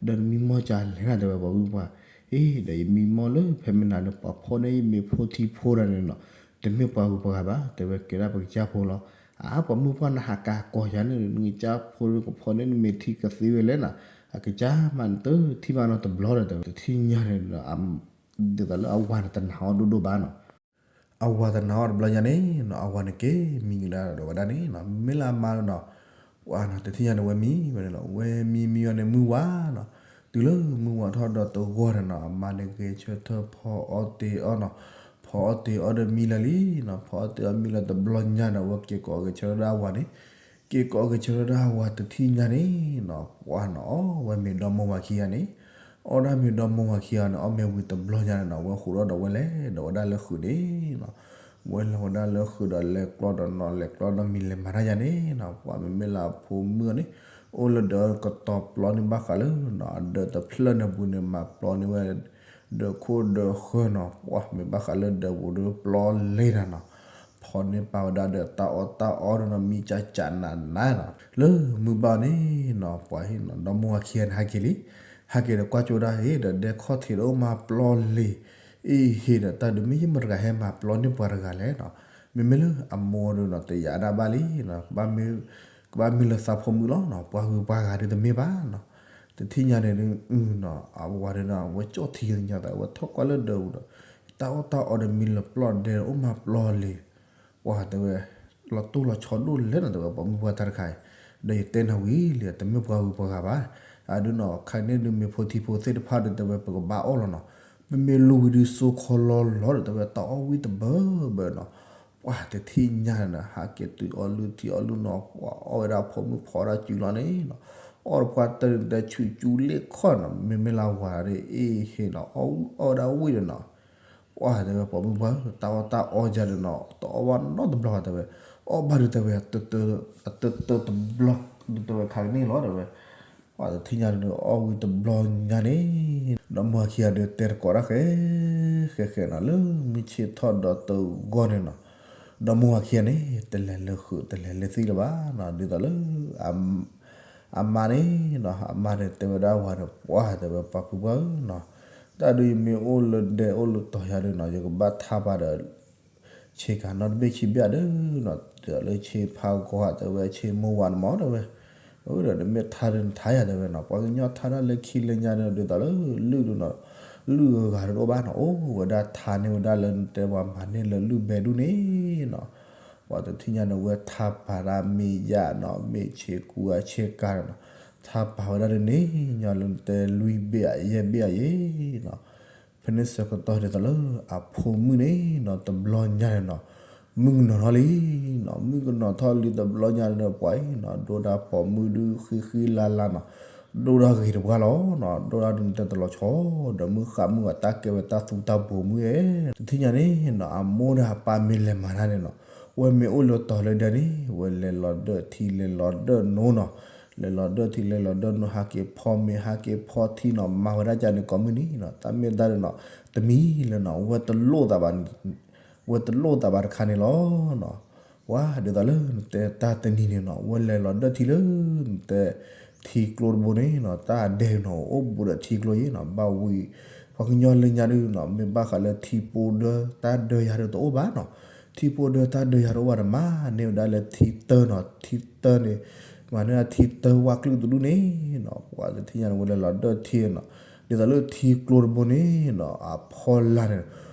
ဒီးနမံမီၢ်ကလဲၣ်နၤ တဲဝဲပှၤဖုပှၢ်, အ့ ဒီးယမံမီၢ်လၢဖဲမနၤန့ၣ် ပှၤဖီန့ၢ်ယမ့ၤဖိထံဖိတၢ်န့ၣ်နီၤ, တမ့ၢ်ပှၤဂုၤပှၤဂၤဘၣ် တဲဝဲကဲဒၣ်ပကစၢ်ဖိလီၤ, အါ ပှၤမုၣ်ပှၢ်နဟးကၤကိးယၤန့ၣ် နကစၢ်ဖိကဖီန့ၢ်နမ့ၤထံကသ့ဝဲလဲၣ်နၤ, အကစၢ်မးနတထံၣ်ဘၣ်နီတဘျီဒီး တဲဝဲတထံၣ်ညါန့ၣ်ဒီး ဒ်သိးလၢအဝၤန့ၣ်တနာ်အီၤဒိၣ်ဒိၣ်ဘၣ်နီၤ အဝၤတနာ်အီၤတဘျီညါန့ၣ်နီၤ အဝၤန့ၣ်က့ၤမံကဒါဒီးဝဲဒၣ်န့ၣ်နီၤ မ့ၢ်လၢအမါလီၤနီၤ, ပှၤနီၤ တထံၣ်ညါန့ၣ် ဝဲမံဝဲန့ၣ်လီၤ ဝဲမံမံဝဲန့ၣ်မုၢ်ဝါနီၤ, တုၤလၢမုၢ်ဝါထီၣ်ဒီးတဂီၢ်န့ၣ်နီၤ အမါန့ၣ်ဂဲၤဆၢထၢၣ်ဖီအီၣ်တ့ၤအီၣ်နီၤ, ဖီအီၣ်တ့ၤအီၣ်ဒီးမံလၢာ်လံနီၤ ဖီအီၣ်တ့ၤအီၣ်မံလၢာ်တဘျီညါန့ၣ် ဝဲက့ၤကိးဂဲၤဆၢထၢၣ်ဒၣ်အဝၤန့ၣ်, က့ၤကိးဂဲၤဆၢထၢၣ်ဒၣ်အဝၤတထံၣ်ညါန့ၣ်နီၤ ပှၤနီၤ အီၣ်ဝဲမ့ၤဒီမါဝၤခံဂၤန့ၣ်, အီၣ်ဒၣ်မ့ၤဒီမါဝၤခံဂၤန့ၣ် အီၣ်မ့ၤဝံၤတဘျီညါန့ၣ်နီၤ ဝဲဃိးဒီးဒီးဝဲလဲၤဒီးဝဲဒၣ်လၢဃုာ်န့ၣ်နီၤ, ဝဲလဲၤဝဲဒၣ်လၢဃုာ်ဒီးလဲၤကျီဒီးနီၤ လဲၤကျီဒီးမံၤလဲၤမၤတၢ်ယါန့ၣ်နီၤ ပှၤမ့မ့ၢ်လၢအဖိမုၣ်အီၤန့ၣ်, အိၣ်လၢဒၢးကတီၤပျီန့ၢ်ဘၣ်ဃးလၢနီၤ အဒၢးတဖျၢၣ်န့ၣ်ပူၤန့ၣ် မၤပျီန့ၢ်ဝဲ ဒၢးခိၣ်ဒၢးဃၢၤနီၤ ပှၤမ့ၢ်ဘၣ်ဃးလၢဒၢးပူၤဒီးပျီလ့နၤနီၤ, ဖီန့ၢ်ပာ်ဝဲဒၣ်ဒီးတၢ်အီၣ်တၢ်အီဒီးနီၤ မံကၠၢ်ကၠၢ်နးနးနီၤ လၢမုၢ်ဘၣ်န့ၣ်နီၤ ပှၤဟ့ၣ်နီၤ ဒီမါဝၤခံဂၤန့ၣ် ဟဲက့ၤလံ, ဟဲက့ၤဒီးကွၢ်ကၠိဒၣ်ဟ့ၣ်ဒီးဒဲခီၣ်ထံးဒီးအိၣ်မၤပျီလ့ၤ, အ့ဟ့ၣ်ဒီးတၢ်ဒုးမ့ၢ်ယမတဂၤဟဲမၤပျီန့ၢ်ပှၤတဂၤလဲၣ်နီၤ, မ့မ့ၢ်လၢအမိၢ်ဒီးနီၤ တယာ်ဒၣ်ဘၣ်လံနီၤ ကဘၣ်မ့ၢ်လၢသးဖိမုၣ်လီၤနီၤ ပှၤဂုၤပှၤဂၤဒုးတမ့ၢ်ဘၣ်နီၤ, တထံၣ်ညါန့ၣ်ဒုးနီၤ အဝၤဒီးနီၤ အဝဲကၠီၣ်ထံကညီသး အဝဲထီၣ်ကွၢ်လၢဒၢးပူၤဒီး တၢ်အီၣ်တၢ်အီဒီးမံလၢာ်ပျီဒဲးအိၣ်မၤပျီလ့ၤ, ပှၤတဲဝဲ လီၤတိၢ်လီၤဆီဒိၣ်လဲၣ်နီၤ တဲဝဲပှၤမုၣ်ပှၢ်တၢ်တခါအံၤ, ဒီးယတဲနၤဝံၤလံ တမ့ၢ်ပှၤဂုၤပှၤဂၤဘၣ်, အဒုးနီၤ ခါန့ၣ်ဒုးမ့ၤဖိထံဖိသ့ၣ်တဖၣ်ဒီးတဲဝဲပကဘၣ်အီၣ်လီၤနီၤ, ပမ့ၢ်လူၤဝံၤဒုးစိခီလီၤလီၤဒီးတဲဝဲတၢ်အီၣ်ဝံၣ်တဘၢဘၢနီၤ, ပှၤတထံၣ်ညါန့ၣ် ဟးက့ၤတုၤအီၣ်လုၢ်ထံအီၣ်လုၢ်နီၤ ပှၤအီၣ်ဝဲဒၣ်ဖိမုၣ်ဖီဒၣ်စုလီၤန့ၣ်နီၤ, အီၣ်တပှၢ်တၢၢ်ဒုးတဲဆူၣ်ကၠူလ့ၣ်ခီနီၤ မ့မ့ၢ်လၢဝၤဒီးအ့ဟ့ၣ်နီၤ အီၣ်ဝဲဒၣ်ဝံၣ်ဒီးနီၤ ပှၤတဲဝဲပှၤမုၢ်ပှၢ်ဧၢ တၢ်အီၣ်တၢ်အီယၤဒီးနီၤ တအီၣ်ဘၣ်နီတဘျီဘၣ်တဲဝဲ, အီၣ်ဘၣ်ဒုးတဲဝဲ အတၢၢ်တဘျီ ဒုးတဲဝဲခါကန့ၣ်လီၤတဲဝဲ, ပှၤတထံၣ်ညါဒုးအီၣ်ဝံၤတဘျီညါန့ၣ်, ဒီမါဝၤခံဂၤဒုးတဲတကိးတၢ်ဃဲ ဃဲဃဲနီၤ လၢမုၢ်ဆ့ၣ်ထီၣ်ဒီးတဂီၢ်န့ၣ်နီၤ, ဒီမါဝၤခံဂၤန့ၣ် တလဲၤလၢဃုာ်တလဲၤလၢသံလၢၤဘၣ်နီၤ ဒ်သိးလၢ အမါန့ၣ်နီၤ အမါန့ၣ်တဲဝဲဒၣ်ဝၤဒီး ပှၤတဲဝဲပှၤဖုပှၢ်ဧၢနီၤ, တၢ်ဒုးယမ့ၢ်အိၣ်လၢဒဲအိၣ်လၢတီၤယၤဒုးနီၤ ယကဘၣ်ထါပာ်ဒီး ဆ့ကၤနီတဘ့ၣ်ခံဘ့ၣ်ဒုးနီၤ ဒ်သိးလၢဆ့ဖးဂီၤတဲဝဲဆ့မိၢ်ဝၤန့ၣ်မ့ၢ်တဲဝဲ, အဒီးနမ့ၢ်ထါဒုးနထါယၤတဲဝဲနီၤ ပှၤကညီထါတၢ်လၢခံလၢညါန့ၣ် ဒ်သိးလၢလုၢ်ဒုးနီၤ လုၢ်ဂၤဂၤတအိၣ်ဘၣ်နီၤ အိၣ်ဝဲဒၣ်ထါန့ၢ်ဝဲဒၣ်လၢနတဲပှၤမၤန့ၢ်လၢလုၢ်ဘဲဒူၣ်န့ၣ်နီၤ ပှၤတထံၣ်ညါန့ၣ် ဝဲထါပာ်ဒၣ်မ့ၢ်ယၣ်နီၤ မ့ၢ်ဆ့ကူအဆ့ကၤနီၤ ထါပာ်ဝဲဒၣ်ဒ်န့ၣ် ညီလၢနတဲလွံၢ်ဘ့ၣ်အယဲၢ်ဘ့ၣ်အယဲၢ်နီၤ ဖဲန့ၣ်ဆၢကတီၢ်ဒ်သိးလၢအဖိမုၣ်န့ၣ်နီၤ တဘျီညါန့ၣ်နီၤ မုၣ်ကနီၤထီၣ်လံနီၤ, မုၣ်ကနီၤထီၣ်လံတဘျီညါဒီး ပှၤအံၤနီၤ ဒိၣ်တၢ်ပိာ်မုၣ်ဒုးဃံဃံလၤလၤနီၤ, ဒိၣ်တၢ်ဂ့ၤတပှၢ်လီၤနီၤ, ဒိၣ်တၢ်ဒုးနတဲတလီၤဆီ, ဒီးမုၢ်ဃးမုၢ်အတၢ်ကဲဝဲတၢ်သူတၢ်ပိာ်မုၣ်ဧဲ, တထံၣ်ညါန့ၣ်နီၤ အမိၢ်ဒီးအပၢ်မ့ၢ်လဲၤမၤတၢ်န့ၣ်နီၤ, ဝဲမ့ၢ်အိၣ်လၢတီၤလၢဒဲန့ၣ် ဝဲလဲၤလီၤဒၢၣ်ထံ လဲၤလီၤဒၢၣ်နိနီၤ, လဲၤလီၤဒၢၣ်ထံ လဲၤလီၤဒၢၣ်နိ ဟးက့ၤဖီမ့ၤ ဟးက့ၤဖီထံနီၤ, မၤဝဲဒၣ်ကန့ၣ်ကိးမုၢ်နံၤနီၤ, တၢ်မ့ၢ်တၢ်ဒုးနီၤ တမံၤလၢနီၤ ဝဲတလိၣ်သးဘၣ် ဝဲတလိၣ်သးဘၣ်တခါန့ၣ်လီၤနီၤ, ပှၤဒ်သိးလၢနတဲတၢ်တနံၤန့ၣ်နီၤ ဝဲလဲၤလီၤဒၢၣ်ထံလၢ နတဲ ထံကျိတဘိန့ၣ်နီၤ, တၢ်ဒဲးနီၤ အိၣ်ဘူးဒီးထံကျိယဲနီၤ, ဘၣ်ဝံၤ ပှၤကညီလၢညါဒုးနီၤ မ့ၢ်ဘၣ်ဃးလၢထံပိဒၢတၢ်ဒၢယၤဒုးတအိၣ်ဘၣ်နီၤ, ထံပိဒၢတၢ်ဒၢယၤတအိၣ်ဘၣ်ဒီး မၤန့ၢ်ဝဲဒၣ်လၢထံတၢနီၤ, ထံတၢန့ၣ် မၤန့ၢ်ထံတၢဝၣ်ကျုၢ်တဒူၣ်န့ၣ်နီၤ, ပှၤတထံၣ်ညါန့ၣ် ဝဲလဲၤလီၤဒၢၣ်ထံနီၤ, ဒ်သိးလၢထံကျိတဘိန့ၣ်နီၤ အဖီလာ်န့ၣ်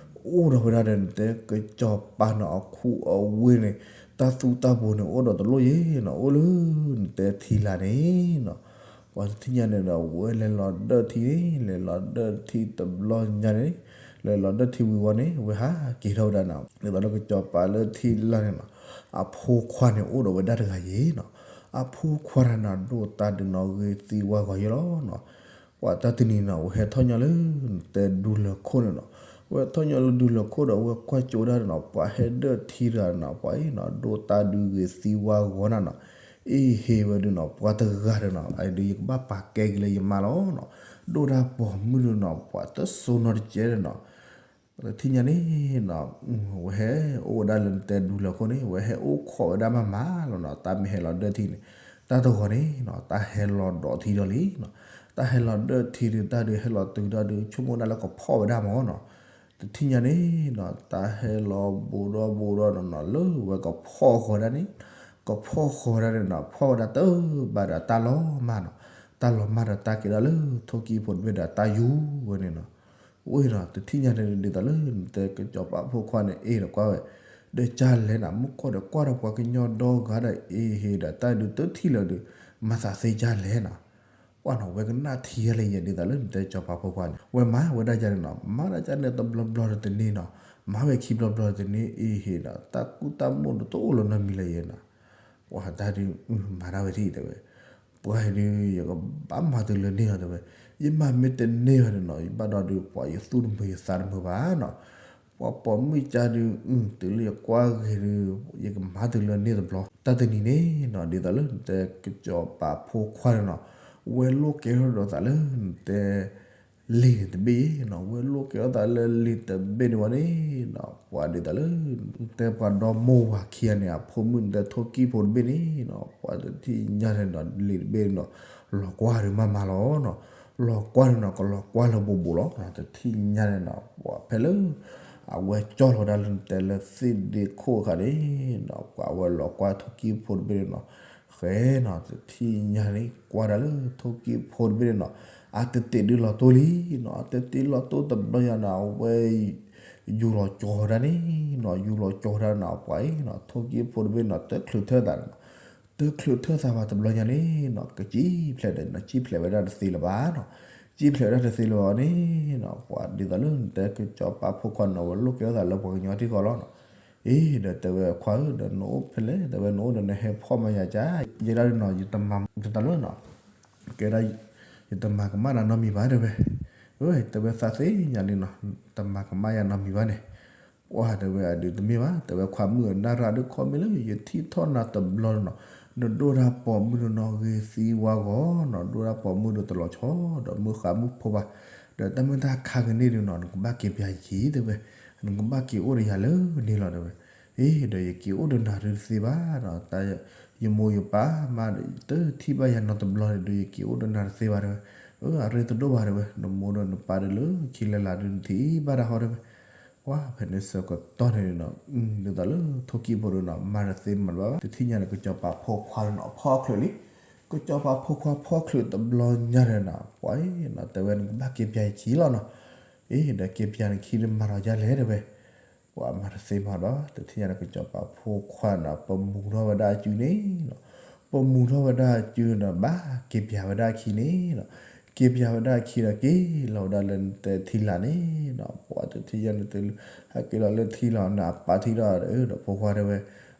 အိၣ်ဒီးဝဲဒၣ်ဒီး နတဲကစီၤပၤနီၤ အခူအဝ့ၢ်န့ၣ် တၢ်သူတၢ်ပိာ်န့ၣ် အိၣ်ဒီးတလိၣ်ယဲနီၤ, အိၣ်လၢ နတဲထံလာ်န့ၣ်နီၤ, ပှၤတထံၣ်ညါန့ၣ်ဒီး ဝဲလဲၤလီၤဒၢၣ်ထံန့ၣ် လဲၤလီၤဒၢၣ်ထံတဘျီညါန့ၣ် လဲၤလီၤဒၢၣ်ထံဝံၤဝံၤန့ၣ် ဝဲဟးက့ၤထီၣ်ဝဲဒၣ်နီၤ, ဒ်သိးလၢကစီၤပၤလၢထံလာ်န့ၣ်နီၤ အဖိခွါန့ၣ် အိၣ်ဒီးဝဲဒၣ်တဂၤယဲနီၤ, အဖိခွါတဂၤန့ၣ် ဒိၣ်တၢ်ဒုးနီၤ ဂ့ၤသံဝါဂီၤယဲလီၤနီၤ, ပှၤတၢ်တနံၤနီၤ ဝဲဟဲထီၣ်ညီလၢ နတဲဒူလၢၢ်ခိၣ်န့ၣ်နီၤ, ဝဲထီၣ်ညီလၢဒူလၢၢ်ခိၣ်ဒီး ဝဲကွၢ်ကၠိဒၣ်န့ၣ်နီၤ ပှၤဟဲဒၢၣ်ထံတဂၤန့ၣ်နီၤ ပှၤအံၤနီၤ ဒိၣ်တၢ်ဒုးဂ့ၤသံဝါဂီၤနၤနီၤ, အ့ၣ်ဟ့ဝဲဒုးနီၤ ပှၤတဂၤဒီးနီၤ အဒုးယကဘၣ်ပာ်ကဲက့ၤလၢယမါလီၤနီၤ, ဒိၣ်တၢ်ပိာ်မုၣ်ဒုးနီၤ ပှၤတစိနီတကဲဒီးနီၤ တထံၣ်ညါန့ၣ်နီၤ ဝဲဟဲအိၣ်ဝဲဒၣ်လၢနတဲဒူလၢၢ်ခိၣ်န့ၣ် ဝဲဟဲအိၣ်ခိးဝဲဒၣ်မးမးလီၤနီၤ, တၢ်မ့ၢ်ဟဲလီၤဒၢၣ်ထံန့ၣ် တၢ်တဂီၤန့ၣ်နီၤ တၢ်ဟဲလီၤဒိးထံဒီးလံနီၤ, တၢ်ဟဲလီၤဒၢၣ်ထံဒုး တၢ်ဒုးဟဲလီၤတုၤတၢ်ဒုး ဆိကမိၣ်ဒၣ်လၢကဖီၣ်ဝဲဒၣ်မးနီၤ, တထံၣ်ညါန့ၣ်နီၤ တၢ်ဟဲလီၤဘူးဒီးဘူးဒီးနီၤနီၤ လၢဝဲကဖီၣ်ဃီၤဒၣ်န့ၣ် ကဖီၣ်ဃီၤဒၣ်န့ၣ်နီၤ ဖီၣ်ဝဲဒၣ်တၢ်ဘၣ်ဒီးတၢ်လီၤမၢ်နီၤ, တၢ်လီၤမၢ်ဒီးတၢ်ကဲဒၣ်လၢ ထိၣ်ကံၣ်ဖိတဘ့ၣ်ဒီး တၢ်ယူၤဝဲန့ၣ်နီၤ, ဝဲနီၤ တထံၣ်ညါန့ၣ် ဒ်သိးလၢနတဲကစီၤပၤဖိခွါန့ၣ် အ့ၣ်ဒီးကွၢ်ဝဲ ဒီးကၢ်လဲၣ်နီၤ မုၢ်ကီၢ်ဒီးကွၢ်ဒီးပှၤကညီဒီဂၤဒီး အ့ၣ်ဟ့ဒီးတၢ်ဒုးတထံၣ်လၢၤဒီး မၤသးသ့ကၢ်လဲၣ်နီၤ, ပှၤနီၤ ဝဲကနၣ်ထံယဲလၢယဲ ဒ်သိးလၢနတဲကစီၤပၤဖိခွါန့ၣ် ဝဲမၤဝဲဒၣ်ယဲန့ၣ်နီၤ မၤဒၣ်ကၢ်န့ၣ်တဘျီဘျီဒီးတန့ၢ်နီၤ, မၤဝဲခံဘျီဘျီဒီးတန့ၢ် အ့ၣ်ဟ့ဒီး တၢ်ကူၣ်တၢ်မိၣ်ဒီးတအိၣ်လၢၤနီတမံၤလၢၤယဲနီၤ ပှၤတၢ်ဒုး မၤတၢ်ဝဲထံၣ်တဲဝဲ, ပှၤအံၤဒုး ယကဘၣ်မၤတုၤလၢန့ၢ်လီၤတဲဝဲ, ယမၤမ့ၢ်တန့ၢ်ဘၣ်န့ၣ်နီၤ ယဘၣ်ဒီးဒုး ပှၤယသူၣ်တမုာ်ယသးတမုာ်ဘၣ်နီၤ, ပှၤပိာ်မုၣ်ကၢ်ဒုး တုၤလၢယကွၢ်ဂ့ၤဒုး ယကမၤတုၤလၢန့ၢ်တဘျီ တၢ်တနံၤန့ၣ်နီၤ ဒ်သိးလၢနတဲကစီၤပၤဖိခွါန့ၣ်နီၤ, ဝဲလိၣ်ကဲထီၣ်ဒီးသးလၢနတဲ လံာ်န့ၣ်တဘ့ၣ်နီၤ, ဝဲလိၣ်ကဲထီၣ်သးလၢလံာ်တဘ့ၣ်န့ၣ်ဝဲန့ၣ်နီၤ, ပှၤဒ်သိးလၢ နတဲပှၤဒီမိၢ်ဝၤခံဂၤန့ၣ် အဖိမုၣ်နတဲထိၣ်ကံၣ်ဖိတဘ့ၣ်န့ၣ်နီၤ, ပှၤတထံၣ်ညါန့ၣ်နီၤ လံာ်တဘ့ၣ်န့ၣ်နီၤ လီၤကွၢ်ဒုးမးမးလီၤနီၤ, လီၤကွၢ်န့ၣ်နီၤ ကလီၤကွၢ်လၢဘိးဘိးလီၤနီၤ, တထံၣ်ညါန့ၣ်နီၤ ပှၤဖဲလၢ အဝဲကၠီၣ်လီၤဝဲဒၣ်လၢနတဲလၢသ့ၣ်ဒ့ခိၣ်အခါန့ၣ်နီၤ, ပှၤဝဲလီၤကွၢ်ထိၣ်ကံၣ်ဖိတဘ့ၣ်န့ၣ်နီၤ, ဃဲနီၤ တထံၣ်ညါန့ၣ် ကွၢ်ဒၣ်လၢထိၣ်ကံၣ်ဖိတဘ့ၣ်န့ၣ်နီၤ, အတတ့ၢ်ဒုးလီၤတိၢ်လံနီၤ, အတတ့ၢ်လီၤတိၢ်တဘျီယၤနီၤ အဝဲ ယူၤလီၤကၠီၤဒၣ်န့ၣ်နီၤ, ယူၤလီၤကၠီၤဒၣ်နီၤ ပှၤအံၤနီၤ ထိၣ်ကံၣ်ဖိတဘ့ၣ်နီၤ တချုးထၢၣ်သးနီၤ, တချုးထၢၣ်သးဘၣ်တဘျီညါန့ၣ်နီၤ ကစံၣ်ဖျဲးဒီးနီၤ စံၣ်ဖျဲးဝဲဒၣ်တသ့လၢၤဘၣ်နီၤ, စံၣ်ဖျဲးဝဲဒၣ်တသ့လၢၤဘၣ်န့ၣ်နီၤ ပှၤဒ်သိးလၢနတဲကစီၤပၤဖိခွါနီၤ ဝဲလိၣ်ကဲထီၣ်သးလၢပှၤကညီထံဃီလီၤနီၤ, အ့ ဒီးတဲဝဲခွါဧၢ ဒီးနအိၣ်ဖဲလဲၣ် တဲဝဲနအိၣ်ဒီးနဟဲဖီၣ်မၤယၤကါ, ယဲဒၣ်ဒုးနီၤ ယတမၤတတၢ်လၢနီၤ, ကဲဒၣ် ယတမၤကမၣ်နၤနီတမံၤဘၣ်တဲဝဲ, အၢ တဲဝဲသးသ့ၣ်ညါလံနီၤ တမၤကမၣ်ယၤနီတမံၤဘၣ်န့ၣ်, ပှၤတဲဝဲအဒုးတမ့ၢ်ဘၣ် တဲဝဲခွါမုၣ်အနၢ်ရၣ်ဒုးခီမ့ၢ်လၢယထံၣ်ထီၣ်နၤတဘျီနီၤ, နဒိၣ်တၢ်ပိာ်မုၣ်ဒုးနီၤ ဂ့ၤသံဝါဂီၤနီၤ, ဒိၣ်တၢ်ပိာ်မုၣ်ဒုးတလီၤဆီ ဒီးမုၢ်ဃါမုၢ်ဖိဘၣ်, ဒီးတၢ်မုၢ်တၢ်ခါကန့ၢ်ဒုးနီၤ နကဘၣ်က့ၤပျၢ်ယၤက့ၤတဲဝဲ, နကဘၣ်က့ၤအိၣ်ဒီးယၤလၢန့ၣ်လီၤတဲဝဲ, အ့ ဒီးယက့ၤအိၣ်ဒီးနၤဒုးတသ့ဘၣ်နီၤ, တၢ် ယမိၢ်ယပၢ်မး တထံၣ်ဘၣ်ယၤနီတဘျီန့ၣ်ဒုး ယက့ၤအိၣ်ဒီးနၤတသ့ဘၣ်တဲဝဲ, အၢ အရ့တဒိၣ်ဘၣ်တဲဝဲ, နမိၢ်ဒီးနပၢ်ဒုးလၢခံလၢလာ်ဒုးနထံၣ်ဘၣ်တၢ်ဟီတဲဝဲ, ပှၤဖဲန့ၣ်ဆၢကတီၢ်န့ၣ်နီၤ ဒ်သိးလၢထိၣ်ကံၣ်ဖိဒုးနီၤ မၤတသ့မၤတဘၣ်ဘၣ်, တထံၣ်ညါန့ၣ် ကစီၤပၤဖိခွါန့ၣ်နီၤ ဖီၣ်ချုးလံ, ကစီၤပၤဖိခွါဖီၣ်ချုးတဘျီညါန့ၣ်နီၤ ပှၤအံၤနီၤ တဲဝဲနကဘၣ်က့ၤပျၢ်ယခံလီၤနီၤ, အ့ ဒီးက့ၤပျၢ်နခံဒုးမၤဒီးဒ်လဲၣ်တဲဝဲ ပှၤမၤတသ့မၤတဘၣ်ဘၣ်, တထံၣ်ညါန့ၣ် ကစီၤပၤဖိခွါန့ၣ် ပမူထီၣ်ဝဲဒၣ်အစုန့ၣ်နီၤ, ပမူထီၣ်ဝဲဒၣ်အစုန့ၣ် ဘၣ်က့ၤပျၢ်ဝဲဒၣ်အခံန့ၣ်နီၤ, က့ၤပၠးဝဲဒၣ်အခံဒီးက့ၤလီၤဝဲဒၣ်လၢနတဲထံလာ်န့ၣ်နီၤ, ပှၤတထံၣ်ယဲန့ၣ်တဲလၢ ဟဲက့ၤလီၤလၢထံလီၤ နအပၢ်ထံဒီး ဒီးဖိခွါတဲဝဲ,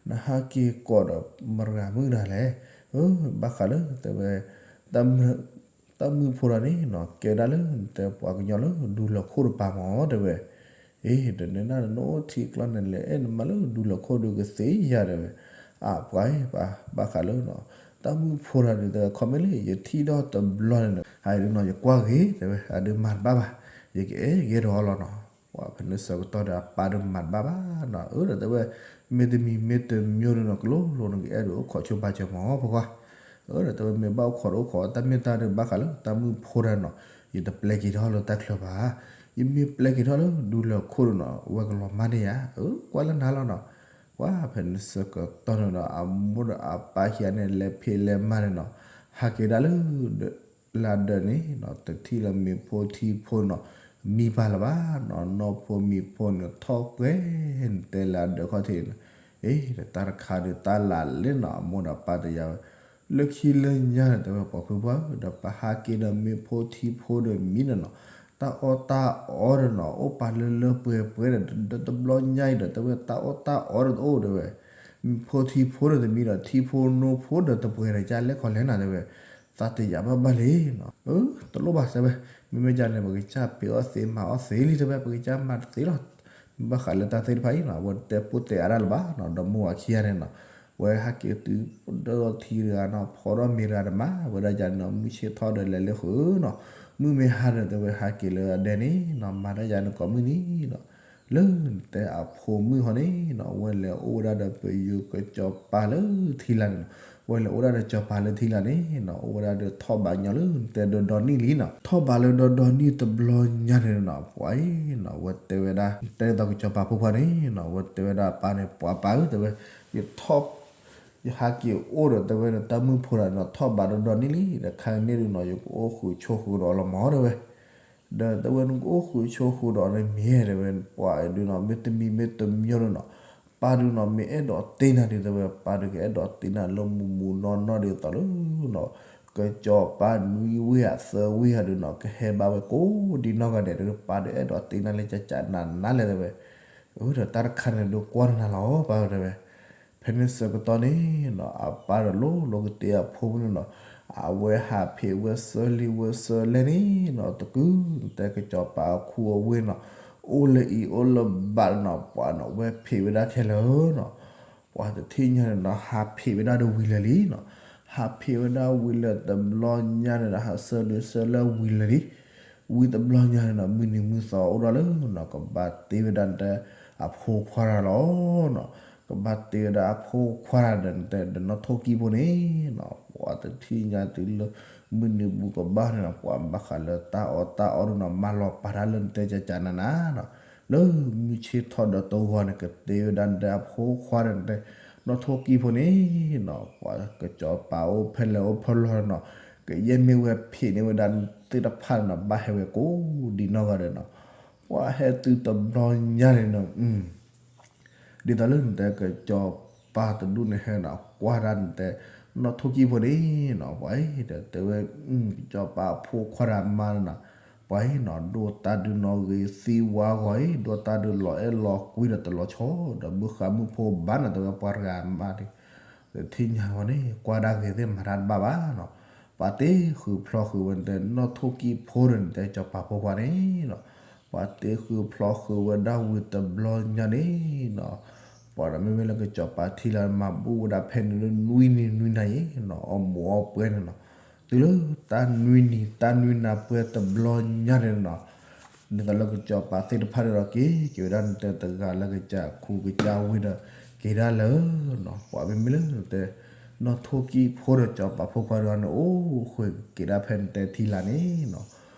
နဟးက့ၤကိးဒီးမတၤဂၤမုၣ်တဂၤလဲၣ်, ဘၣ်ဃးလၢတဲဝဲ တၢ်မုၣ်ဖိတဂၤန့ၣ်နီၤ ကဲဒၣ်လၢနတဲပှၤကညီလၢဒူလၢၢ်ခိၣ်တပၤမၢတဲဝဲ, အ့ ဒီးနနၢ်နအိၣ်ထံကျီၢ်န့ၣ် လဲၤအဲၣ်နမါလၢဒူလၢၢ်ခိၣ်ဒုးကသ့ယၤတဲဝဲ, အပှၤအံၤပှၤ ဘၣ်ဃးလၢနီၤ တၢ်မုၣ်ဖိတဂၤဒုးတဲဝဲ ခီမ့ၢ်လၢ ယထံၣ်ဒီးတဘျီန့ၣ်နီၤ ဟးဒုးနီၤ ယကွၢ်ဂ့ၤတဲဝဲ အဒုးမၤတဘၣ်ဘၣ်, ယကအဲၣ်ယကဲထီၣ်အီၤလီၤနီၤ, ပှၤဖဲန့ၣ်ဆၢကတီၢ်ဒီးအပၢ်ဒုးမၤတဘၣ်ဘၣ်နီၤ, အၢ ဒီးတဲဝဲ မ့တမံၤမ့တမံၤဒုးနီၤ ကလိလိၤနကအဲၣ်ဒုးအိၣ်ခိးဆိပာ်စၢၤမၢဖိခွါ အၢ ဒီးတဲဝဲ မ့ၢ်ဘၣ်အိၣ်ခိးတအိၣ်ခိး တၢ်မ့ၢ်တၢ်ဒုးဘၣ်ဃးလၢတၢ်မုၣ်ဖိတဂၤနီၤ, ယတပျဲက့ၤထီၣ်လၢတၢ်ချၢဘၣ်, ယမ့ၢ်ပျဲက့ၤထီၣ်လၢဒူလၢၢ်ခိၣ်ဒုးနီၤ အဝဲကလီၤမၢ်န့ၢ်ယၤ, အၢ ကွၢ်လၢနၤလီၤနီၤ, ပှၤဖဲန့ၣ်ဆၢကတီၢ်န့ၣ်ဒီး အမိၢ်ဒီးအပၢ်ခံဂၤန့ၣ် လဲၤဖံးလဲၤမၤန့ၣ်နီၤ, ဟးက့ၤဒၣ်လၢ လၢဒၢးန့ၣ်နီၤ တထံၣ်လၢမ့ၤဖိထံဖိနီၤ, မံပာ်လၢၤဘၣ်နီၤ, နီၢ်ဖိမံၤဖိန့ၣ်ထီၣ်ပှဲၤန့ၣ် တဲလၢအဒၢးခီၣ်ထံးန့ၣ်, အ့ ဒီးတၢ်တခါဒုးတၢ်လၢ်လဲၣ်နီၤ, အမိၢ်ဒီးပၢ်တယာ်ဝဲ, လၢခံလၢညါန့ၣ် တဲဝဲပှၤဖုပှၢ်ဧၢ ဒီးပဟးက့ၤဒီးမ့ၤဖိထံဖိဒီးမံန့ၣ်နီၤ, တၢ်အီၣ်တၢ်အီဒီးနီၤ အိၣ်ပာ်လၢလၢပှဲၤပှဲၤဒီး ဒီးတဘျီညါအံၤဒီး တဲဝဲတၢ်အီၣ်တၢ်အီဒီးတအိၣ်တဲဝဲ မ့ၤဖိထံဖိဒီးတမံဒီး ထံဖိနိဖိဒီးတပှဲၤဒီး ကၢ်လဲၣ်ခီလဲၣ်နၤတဲဝဲ, သးတယာ်ဘၣ်ဘၣ်လံနီၤ, အၢ တလိၣ်ဘၣ်တဲဝဲ, မ့မ့ၢ်ကၢ်န့ၣ် ပကစၢ်ပ့ၤအီၣ်သ့မၤအီၣ်သ့လံတဲဝဲ ပကစၢ်မၤတသ့လီၤ, မ့ၢ်ဘၣ်ဃးလၢတၢ်သ့ၣ်တဖၣ်အံၤနီၤ အဝဲတဲပိၢ်တဲအါဒၣ်လၢၤဘၣ်နီၤ, ဒီးမိၢ်ဝၤခံဂၤန့ၣ်နီၤ, ဝဲဟးက့ၤတုၤဒီးထံတဂၤနီၤ ဖီဒီးမ့ၤတဂၤဒီးမၤဝဲဒၣ်ကၢ်န့ၣ်နီၤ မုၢ်ဆ့ၣ်ထီၣ်ဒီးလဲၤလၢဃုာ်နီၤ, မုၢ်မ့ၢ်ဟါဒီးတဲဝဲဟးက့ၤလၢအဒဲန့ၣ်နီၤ မၤတၢ်ယၤန့ၣ်ကိးမုၢ်နံၤနီၤ လၢနတဲအဖိမုၣ်ဟီန့ၣ်နီၤ အဝဲလဲၤအိၣ်ဝဲဒၣ်ဒီးပယိၤကစီၤပၤလၢထံလာ်န့ၣ်နီၤ, အဝဲလဲၤအိၣ်ဒၣ်ဒီးစီၤပၤလၢထံလာ်န့ၣ်နီၤ အိၣ်ဝဲဒၣ်ဒီးထီၣ်ဘးညီလၢနတဲဒီဒီနံၣ်လံနီၤ, ထီၣ်ဘးလၢဒီဒီနံၣ်တဘျီညါန့ၣ်နီၤ ပှၤအံၤနီၤ အဝဲတဲဝဲဒၣ် တဲဒ်သိးကစီၤပၤဖိခွါန့ၣ်နီၤ အဝဲတဲဝဲဒၣ်ပၢ်န့ၣ် ပှၤပၢ်ဧၢ တဲဝဲ ယထီၣ် ယဟးက့ၤအိၣ်ဒီးတဲဝဲဒီးတၢ်မုၣ်ဖိတဂၤန့ၣ်နီၤ ထီၣ်ဘးဒီဒီနံၣ်လံ ဒီးခဲကနံၣ်ဒုးနီၤ ယကအိၣ်ဃုာ်ဆိးဃုာ်ဒီးအီၤလီၤမၢတဲဝဲ ဒီးတဲဝဲနကအိၣ်ဃုာ်ဆိးဃုာ်ဒီးအီၤန့ၣ်မ့ၢ်တဲဝဲ ပှၤဒုးနီၤ မ့တမံၤမ့တမံၤဒုးနီၤ ပၢ်ဒုးနီၤ မ့ၢ်အဲၣ်ဒိးတ့နၤဒုးတဲဝဲ ပၢ်ဒုးကအဲၣ်ဒိးတ့နၤလၢမုၢ်မုၢ်နီၢ်နီၢ်ဒ်သိးလၢနီၤ ကစီၤပၤနွံဝ့ၢ်ဧါသၢဝ့ၢ်ဧါဒုးနီၤ ကဟဲဘၣ်ဝဲကိးဒ်နီၢ်ဂၤဒဲးဒုး ပၢ်ဒုးအဲၣ်ဒိးတ့နၤလၢကကနၤနၤလဲၣ်တဲဝဲ အၢ ဒီးတၢ်တခါန့ၣ်ဒုးကွၢ်နၤလီၤ ပၢ်တဲဝဲ ဖဲန့ၣ်ဆၢကတီၢ်န့ၣ်နီၤ အပၢ်ဒီးလိၤလိၤကတ့အဖိမုၣ်န့ၣ်နီၤ အဝဲဟးဖံးဝဲဆၢလံဝဲဆၢလဲၣ်န့ၣ်နီၤ တကုၢ်တဲကစီၤပၤအခူအဝ့ၢ်နီၤ အိၣ်လၢအံၤအိၣ်လၢဘးနီၤ ပှၤနီၤ ဝဲဖံးဝဲဒၣ်ခဲလၢာ်နီၤ ပှၤတထံၣ်ညါန့ၣ်နီၤ ဟးဖံးဝဲဒၣ်ဒီးဝံၤလၢာ်လံနီၤ ဟးဖံးဝဲဒၣ်ဝံၤလၢာ်တဘျီညါန့ၣ်ဒီး ဟးဆၢလံဆၢလဲၣ်ဝံၤလၢာ်လံ ဝံၤတဘျီညါန့ၣ်နီၤ မုၢ်နံၤမုၢ်သီအိၣ်ဒီးလၢနီၤ ကဘၣ်တ့ဝဲဒၣ်နတဲ အဖိခွါတဂၤလီၤနီၤ ကဘၣ်တ့ဝဲဒၣ်အဖိခွါတဂၤဒီးနတဲ ဒီးနီၢ်ထိၣ်ကံၢ်ဖိန့ၣ်နီၤ ပှၤတထံၣ်ညါတုၤလၢ မုၢ်နံၤဘူးကဘၣ်န့ၣ်နီၤ ပှၤဘၣ်ဃးလၢတၢ်အီၣ်တၢ်အီဒုးနီၤ မၤလီၤပာ်တၢ်လၢနတဲကကနၤနၤနီၤ လၢမုၢ်ဆ့ၣ်ထီၣ်ဒီးတဂီၤန့ၣ် ကတ့ဝဲဒၣ်နတဲအဖိခွါဒီးနတဲ နီၢ်ထိၣ်ကံၢ်ဖိန့ၣ်နီၤ ပှၤကစီၤပၤအိၣ်ဖဲလဲၣ်အိၣ်ဖဲလဲၣ်နီၤ ကယဲၢ်မ့ၢ်ဝဲဖံးန့ၢ်ဝဲဒၣ်သ့ၣ်တဖၣ်န့ၣ်နီၤ ဘၣ်ဟဲဝဲကိးဒ်နီၢ်ဂၤဒဲးနီၤ ပှၤဟဲတုၤတဘျီညါန့ၣ်နီၤ ဒ်သိးလၢနတဲကစီၤပၤတဒူၣ်န့ၣ်ဟဲနီၤ ကွၢ်ဒၣ်နတဲ နီၢ်ထိၣ်ကံၢ်ဖိန့ၣ်နီၤ ပှၤအံၤဒီးတဲဝဲ ကစီၤပၤအဖိခွါတဂၤမါန့ၣ်နီၤ ပှၤအံၤနီၤ ဒိၣ်တၢ်ဒုးနီၣ်ဂ့ၤသံဝါဂီၤအံၤ ဒိၣ်တၢ်ဒုးလီၤအဲၣ်လီၤကွံဒီးတလီၤဆီ ဒီးမုၢ်ဃါမုၢ်ဖိဘၣ်နီၤ တဲဝဲပှၤတဂၤမါန့ၣ် တထံၣ်ညါဝဲန့ၣ် ကွၢ်ဒၣ်ဂ့ၤသ့ၣ်မၤတၢ်တဘၣ်ဘၣ်နီၤ ပှၤတ့ဃုာ်ဖျီဃုာ်ဝဲနတဲ နီၢ်ထိၣ်ကံၢ်ဖိဒီးနတဲ စီၤပၤဖိခွါန့ၣ်နီၤ ပှၤတ့ဃုာ်ဖျီဃုာ်ဝဲဒၣ်ဝံၤတဘျီညါန့ၣ်နီၤ ပှၤဒီးမ့မ့ၢ်လၢကစီၤပၤထံလၢ မၤဘူၣ်ဝဲဒၣ်ဖဲန့ၣ်လၢနွံနံၤနွံနၤအံၤနီၤ အီၣ်မူးအီၣ်ပှဲၤန့ၣ်နီၤ တုၤလၢတၢ်နွံနံၤတၢ်နွံနၤပှဲၤတဘျီညါန့ၣ်နီၤ ဒ်သိးလၢကစီၤပၤသ့ၣ်တဖၣ်န့ၣ်ဒီး က့ၤက့ၤဝဲဒၣ်နတဲတဂၤလၢကစၢ်ခူကစၢ်ဝ့ၢ်ဒီး က့ၤဒၣ်လၢနီၤ ပှၤမ့မ့ၢ်လၢနတဲ နီၢ်ထိၣ်ကံၢ်ဖိဒီးစီၤပၤဖိခွါတဂၤန့ၣ် အိၣ်ဃုာ်က့ၤဒၣ်ဖဲနတဲထံလာ်န့ၣ်နီၤ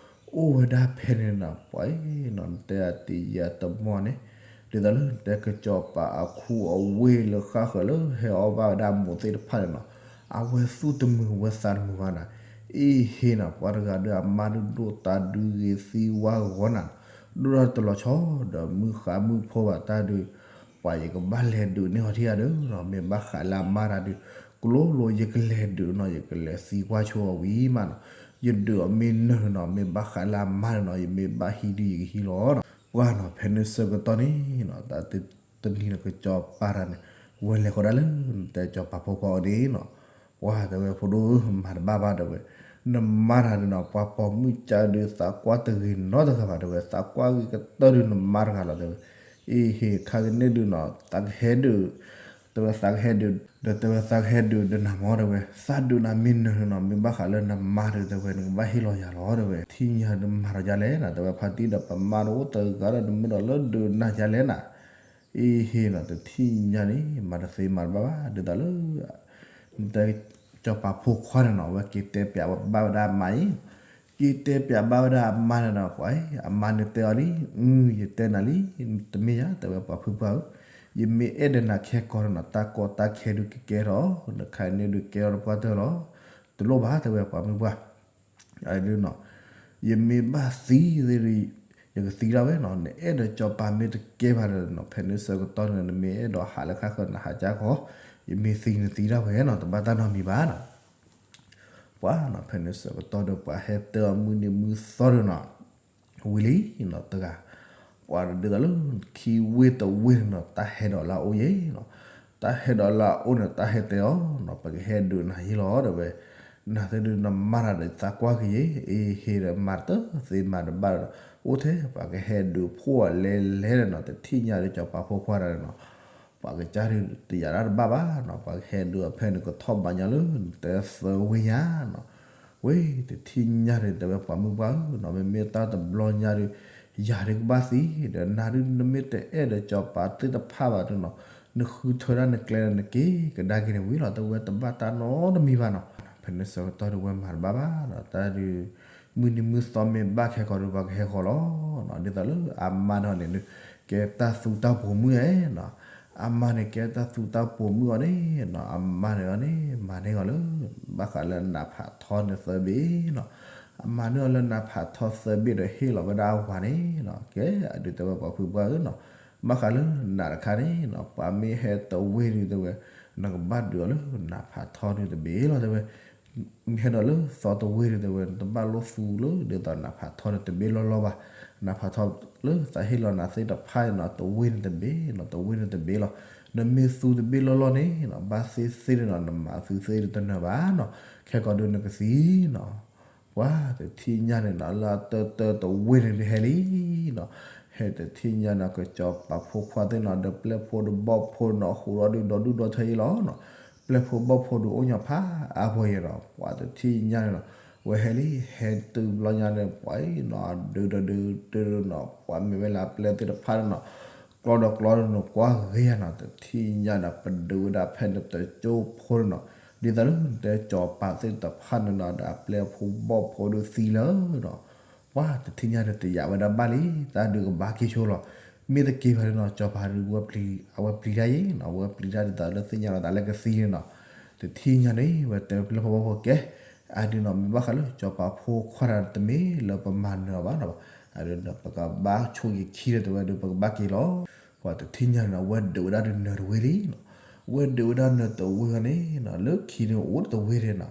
အိၣ်ဝဲဒၣ်ဖဲန့ၣ်နီၤ ပှၤအံၤနီၤ နတဲအတံၤယၤတမီၢ်န့ၣ် ဒ်သိးလၢနတဲကစီၤပၤအခူအဝ့ၢ်လၢဃၣ်ဃၢၤလၢဟဲအီၣ်ဘၣ်ဝဲဒၣ်မိၢ်သ့ၣ်တဖၣ်န့ၣ်နီၤ အဝဲသူၣ်တမုာ်ဝဲသးတမုာ်ဘၣ်နီၤ အ့ဟ့နီၤ ပှၤတဂၤဒီးအမါဒုးဒိၣ်တၢ်ဒုးဂ့ၤသံဝါဂီၤနၤ ဒိၣ်တၢ်တလီၤဆီ ဒီးမုၢ်ဃါမုၢ်ဖိဘၣ်တၢ်ဒုး ပှၤယကဘၣ်လဲၤဒုးန့ၢ်အီၤထံဂၤဒီးနီၤ မ့ၢ်ဘၣ်ဃးလၢအမါတၢ်ဒုး ကလိလိၤယကလဲၤဒုးနီၤ ယကလဲၤသံကွၢ်ဆိအီၤဝံၤမးနီၤ ယဒုးအီၤမ့ၢ်နၢၤနီၤ မ့ၢ်ဘၣ်ဃးလၢအမါန့ၣ်နီၤ ယမ့ၢ်ဘၣ်ဟံးဒုးယကဟံးလီၤနီၤ. ပှၢ်နီၤ ဖဲန့ၣ်ဆၢကတီၢ်န့ၣ်နီၤ တၢ်တနံၤနီၤ ကစီၤပၤတဂၤန့ၣ် ဝဲလဲၤဃီၤဒၣ်လၢ နတဲစီၤပၤဖိခွါအီၤန့ၣ်နီၤ. ပှၢ်တဲဝဲ ဖိဒိၣ်ဧၢ မၤတဘၣ်ဘၣ်တဲဝဲ, နမါတဂၤန့ၣ်နီၤ ပှၤပိာ်မုၣ်ကစၢ်ဒုးသးကွၢ်တဂ့ၤနီတဂၤဘၣ်တဲဝဲ, သးကွၢ်ဂ့ၤကတၢၢ်ဒုးနမါတဂၤလီၤတဲဝဲ. အ့ဟ့ၣ် ခါကန့ၣ်ဒုးနီၤ သးကဟဲဒုး တဲဝဲသးကဟဲဒုး ဒီးတဲဝဲသးကဟဲဒုးဒီးနၤမၢ်တဲဝဲ, သးဒုးနၤမ့ၢ်နၢၤနီၤ မ့ၢ်ဘၣ်ဃးလၢနမါဒုးတဲဝဲ နကဘၣ်ဟ့ၣ်လီၤယၤလီၤတဲဝဲ. တထံၣ်ညါဒုးမၤဒီးဒ်လဲၣ်နီၤ တဲဝဲ ဖါတံၢ်ဒီးပမါတအိၣ်တဂၤဒီး နမ့ၢ်ဒီးလၢဒုးနၤဒ်လဲၣ်နီၤ. အ့ဟ့ၣ်နီၤ တထံၣ်ညါန့ၣ် မၤတသ့မၤတဘၣ်ဘၣ် ဒ်သိးလၢ နတဲ စီၤပၤဖိခွါန့ၣ်နီၤ အဝဲက့ၤတဲပျးဘၣ်ဝဲဒၣ်အမါအံၤ, က့ၤတဲပျးဘၣ်ဝဲဒၣ်အမါန့ၣ်နီၤ ပှၤအံၤ အမါန့ၣ်တဲအီၤလံ, အု ယတဲနၤလံ, တမ့ၢ်ယၤ တဲဝဲပှၤဖုပှၢ်ဧၢ, ယမ့ၢ်အဲၣ်ဒိးနၤခဲကီၢ်န့ၣ်နီၤ တၢ်ကီတၢ်ခဲဒုးကကဲထီၣ်, နခါန့ၣ်ဒုးကဲထီၣ်တပှၢ်တၢၢ်လီၤ, တလိၣ်ဘၣ် တဲဝဲပှၤမုၢ်ပှၢ် အဒုးနီၤ, ယမ့ၢ်ဘၣ်သံသ့ၣ်ဒုး ယကသံဒၣ်ဝဲနီၤ, နအဲၣ်ဒိးစီၤပၤမ့ၢ်တကဲဘၣ်ဒီးနီၤ ဖဲန့ၣ်ဆၢကတီၢ်န့ၣ် နမ့ၢ်အဲၣ်ဒိးဟးလၢခါဃၢၤနဟးကၢ်ဃီ, ယမ့ၢ်သံနသံဒၣ်ဝဲနီၤ တဘၣ်တၢ်နီတမံၤဘၣ်နီၤ. ပှၤနီၤ ဖဲန့ၣ်ဆၢကတီၢ်ဒီးပှၤဟဲတဲအီၤမုၢ်နံၤမုၢ်သီဒီးနီၤ ဝံၤလံနီၤတဂၤ, ပှၤဒ်သိးလၢခံဝ့ၢ်တဝ့ၢ်န့ၣ်နီၤ တၢ်ဟဲဒီးလၢအအိၣ်ယဲနီၤ, တၢ်ဟဲဒီးလၢအအိၣ်န့ၣ် တၢ်ဟဲတဲအီၤနီၤ ပကဟဲဒုးနၤယဲလီၤတဲဝဲ, နၤသ့ၣ်ဒုးနမါတဂၤဒီး သးကွၢ်က့ၤယဲ, အ့ဟ့ၣ်ဒီးမၤတသ့မၤတဘၣ်ဒီး အိၣ်ထဲပှၤကဟဲဒုးဖှိၣ်အီၤလဲၤလဲၤဒီးနီၤ တထံၣ်ညါဒီးစီၤပၤဖိခွါတဂၤန့ၣ်နီၤ ပှၤကစၢ်ဒုးတယာ်ဒၣ်တဘၣ်ဘၣ်နီၤ ပှၤကဟဲဒုးအဖဲန့ၣ် ကထီၣ်ဘးညါလၢနတဲသၢဝ့ၢ်ညါနီၤ, ဝ့ၢ်တထံၣ်ညါန့ၣ် တဲဝဲပှၤမုၢ်ပှၢ်ဧၢနီၤ မ့မ့ၢ်တၢ်တဘျီညါဒီး ယၤဒုးကဘၣ်သံ ဒီးနၤဒုးနမ့ၢ်တအဲၣ်ဒီးစီၤပၤသ့ၣ်တဖၣ်ဘၣ်ဒီးနီၤ နဃုထၢဒၣ်နကျဲဒီးနက့ၤကဒါက့ၤန့ၣ်ဝံၤလီၤ တဲဝဲတဘၣ်တၢ်နီတမံၤဘၣ်နီၤ. ဖဲန့ၣ်ဆၢကတီၢ်ဒီးဝဲမၤတဘၣ်ဘၣ်နီၤ တၢ်ဒုး မုၢ်နံၤမုၢ်သီမ့ၢ်ဘၣ်ခဲကီးဒီးပှၤကဟဲဃီၤလီၤနီၤ ဒ်သိးလၢအမါန့ၣ်န့ၣ် ကဲတၢ်သူတၢ်ပိာ်မုၣ်ဧါနီၤ, အမါန့ၣ်ကဲတၢ်သူတၢ်ပိာ်မုၣ်အီၤန့ၣ်နီၤ အမါန့ၣ်အီၤန့ၣ် မၤန့ၢ်အီၤလၢ ဘၣ်ဃးလၢနးဖးထီန့ၣ်သၢဘ့ၣ်နီၤ, အမၤန့ၢ်အီၤလၢနးဖးထီသၢဘ့ၣ်ဒီးဟ့ၣ်လီၤဝဲဒၣ်အဝၤန့ၣ်နီၤ ကဲအဒုးတဲဝဲပှၤဖုပှၢ်ဧၢနီၤ, ဘၣ်ဃးလၢနးတခါန့ၣ်နီၤ ပှၤမ့ၢ်ဟဲတဝ့ၢ်ဒုးတဲဝဲ နကဘၣ်ဒုးအီၤလၢနးဖးထီဒုးတဘ့ၣ်လီၤတဲဝဲ မ့ၢ်ဟဲဒီးလၢသီတဝ့ၢ်ဒုးတဲဝဲ နတဘၣ်လိၣ်သူလၢဒ်သိးနးဖးထီန့ၣ်တဘ့ၣ်လီၢ်လီၢ်ဘၣ်, နးဖးထီလၢသးဟ့ၣ်လီၤနၤသ့ၣ်တဖၣ်န့ၣ်နီၤ တဝ့ၢ်န့ၣ်တဘ့ၣ်နီၤ တဝ့ၢ်န့ၣ်တဘ့ၣ်လီၤ, နမ့ၢ်သူတဘ့ၣ်လီၢ်လီၢ်န့ၣ်နီၤ ဘၣ်သ့သ့န့ၣ်နီၤ နမၤသူသ့ဒုးတနၢၤဘၣ်နီၤ, ခဲကီးဒုးနကသံနီၤ ပှၤတထံၣ်ညါန့ၣ်နီၤ လၢအတၢၢ်တၢၢ်တဝ့ၢ်န့ၣ်ဒုးဟဲလံနီၤ, ဟဲတထံၣ်ညါန့ၣ် ကစီၤပၤဖိခွါသ့ၣ်နီၤ ဒီးပျဲၢ်ဖိဒီးဘီၣ်ဖိနီၤ ဟူးထီၣ်ဒုးဒီဒူၣ်ဒီထၢအံၤလီၤနီၤ, ပျဲၢ်ဖိဘီၣ်ဖိဒုးအိၣ်ညီဖးအါဖှဲၣ်အံၤနီၤ ပှၤတထံၣ်ညါန့ၣ်နီၤ, ဝဲဟဲလံ ဟဲတုၤဘျီညါန့ၣ် ပှၤအံၤနီၤ ဒုးဒီးဒုးဒုးနီၤ ပှၤမ့ၢ်ဝဲလၢအပျဲၢ်သ့ၣ်တဖၣ်န့ၣ်နီၤ ကျီဒီးကျီဒီးနီၤ ကွၢ်ဂ့ၤယါနီၤ တထံၣ်ညါဒီး ပဒုးဝဲဒၣ်ဖဲန့ၣ်တကၠိဖိန့ၣ်နီၤ, ဒ်သိးလၢနတဲစီၤပၤသ့ၣ်တဖၣ်န့ၣ်နီၤ ဒီးအပျဲၢ်ဖိဘီၣ်ဖိဒုးသံလၢနီၤ, ပှၤတထံၣ်ညါဒီးတယာ်ဝဲဒၣ်ဘၣ်လံ, တၢ်ဒုးကဘၣ်က့ၤဆိလီၤ, မ့ၢ်တက့ၤဘၣ်န့ၣ်နီၤ စီၤပၤဒုး အဝဲပျံၤတၢ်ယဲနီၤ အဝဲပျံၤတၢ်ဒ်သိးလၢသ့ၣ်ညါလီၤသးလၢကသံန့ၣ်နီၤ, တထံၣ်ညါန့ၣ် ဝဲတဲပျဲၢ်ဖိဘီၣ်ဖိကဲ, အဒုးနီၤ မ့ၢ်ဘၣ်ဃးလၢစီၤပၤဖိခွါတဂၤတမ့ၢ်လၢပမၤနၢၤအီၤဘၣ်နီၤ, အဒုးဒီး ပကဘၣ်ဆိၣ်ဂ့ၤခံဒီးတဲဝဲဒုး ပကဘၣ်က့ၤလီၤ, ပှၤတထံၣ်ညါန့ၣ်နီၤ ဝဲဒုးဝဲဒၣ်ဒုးနၢၤတဝ့ၢ်လံနီၤ, ဝဲဒုးဝဲဒၣ်နၢၤတဝ့ၢ်န့ၣ်နီၤ လၢခံန့ၣ်အိၣ်တဝ့ၢ်န့ၣ်နီၤ,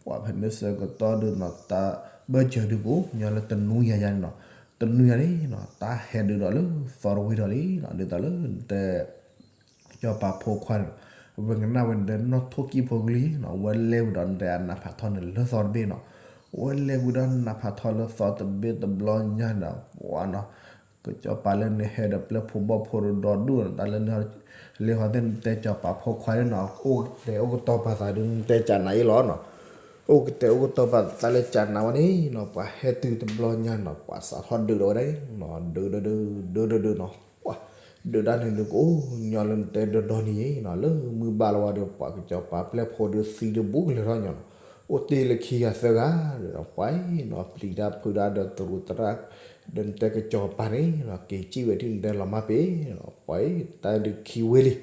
ပှၤဖဲန့ၣ်ဆၢကတီၢ်ဒုးနီၤ တၢ်ဘၢၣ်စၢၤဒုးကအိၣ်ညီလၢတနွံယၤယၤန့ၣ်နီၤ, တနွံယၤန့ၣ်နီၤ တၢ်ဟဲဒုးဒီးလၢသီတဝ့ၢ်ဒီးလံနီၤ, ဒ်သိးလၢနတဲ စီၤပၤဖိခွါန့ၣ်နီၤ, ဝဲကနၣ်ဝဲန့ၣ်တဲနီၢ်ထိၣ်ကံၢ်ဖိကလုၢ်နီၤ, ဝဲလဲၤဝံၤဒီးနတဲအနးဖးထီန့ၣ်လၢသီတဘ့ၣ်နီၤ, ဝဲလဲၤဝံၤဒီးနးဖးထီလၢသီတဘ့ၣ်တဘျီညါန့ၣ်နီၤ, ပှၤနီၤ ကစီၤပၤလၢနဟဲဒီးပျဲၢ်ဖိဘီၣ်ဖိဒီးဒီဒူၣ်နီၤ, တၢ်လၢန လၢဟီသ့ၣ်နတဲစီၤပၤဖိခွါန့ၣ်နီၤ အိၣ်ကတဲာ်အိၣ်ကတီၤပာ်သးဒုး နတဲကနၤအံၤလီၤနီၤ, အိၣ်ကတဲာ်အိၣ်ကတီၤပာ်သးလၢကနၤဝဲန့ၣ်နီၤ, ပှၤဟဲတုၤတဘျီညါနီၤ ပှၤစးထီၣ်ဒုးဒီးဝဲဒၣ်နီၤ, ဒုးဒုးဒုး ဒုးဒုးဒုးနီၤ, ပှၤ ဒုးဒၣ်န့ၣ်ဒုးကအိၣ်ညီလၢနတဲဒီဒီနံၤအံၤနီၤ, လၢမုၢ်ဘၣ်လီၤဝဲဒီး ပှၤကစီၤပၤပျဲၢ်ဖိဒုးသံဒုးဘူးကလဲၤထီၣ်ညီနီၤ, အိၣ်တ့ၢ်လၢခံဂၤသၢဂၤဒီး ပှၤအံၤနီၤ ပျံၤတၢ်ဖုးတၢ်ဒီးတရူးသရၣ်, ဒီးနတဲကစီၤပၤန့ၣ်နီၤ က့ၤစံၣ်ဝဲဒၣ်နတဲလီၤမၢ်ပ့ၤနီၤ, ပှၤအံၤ တၢ်ဒုးခံဝ့ၢ်လံ,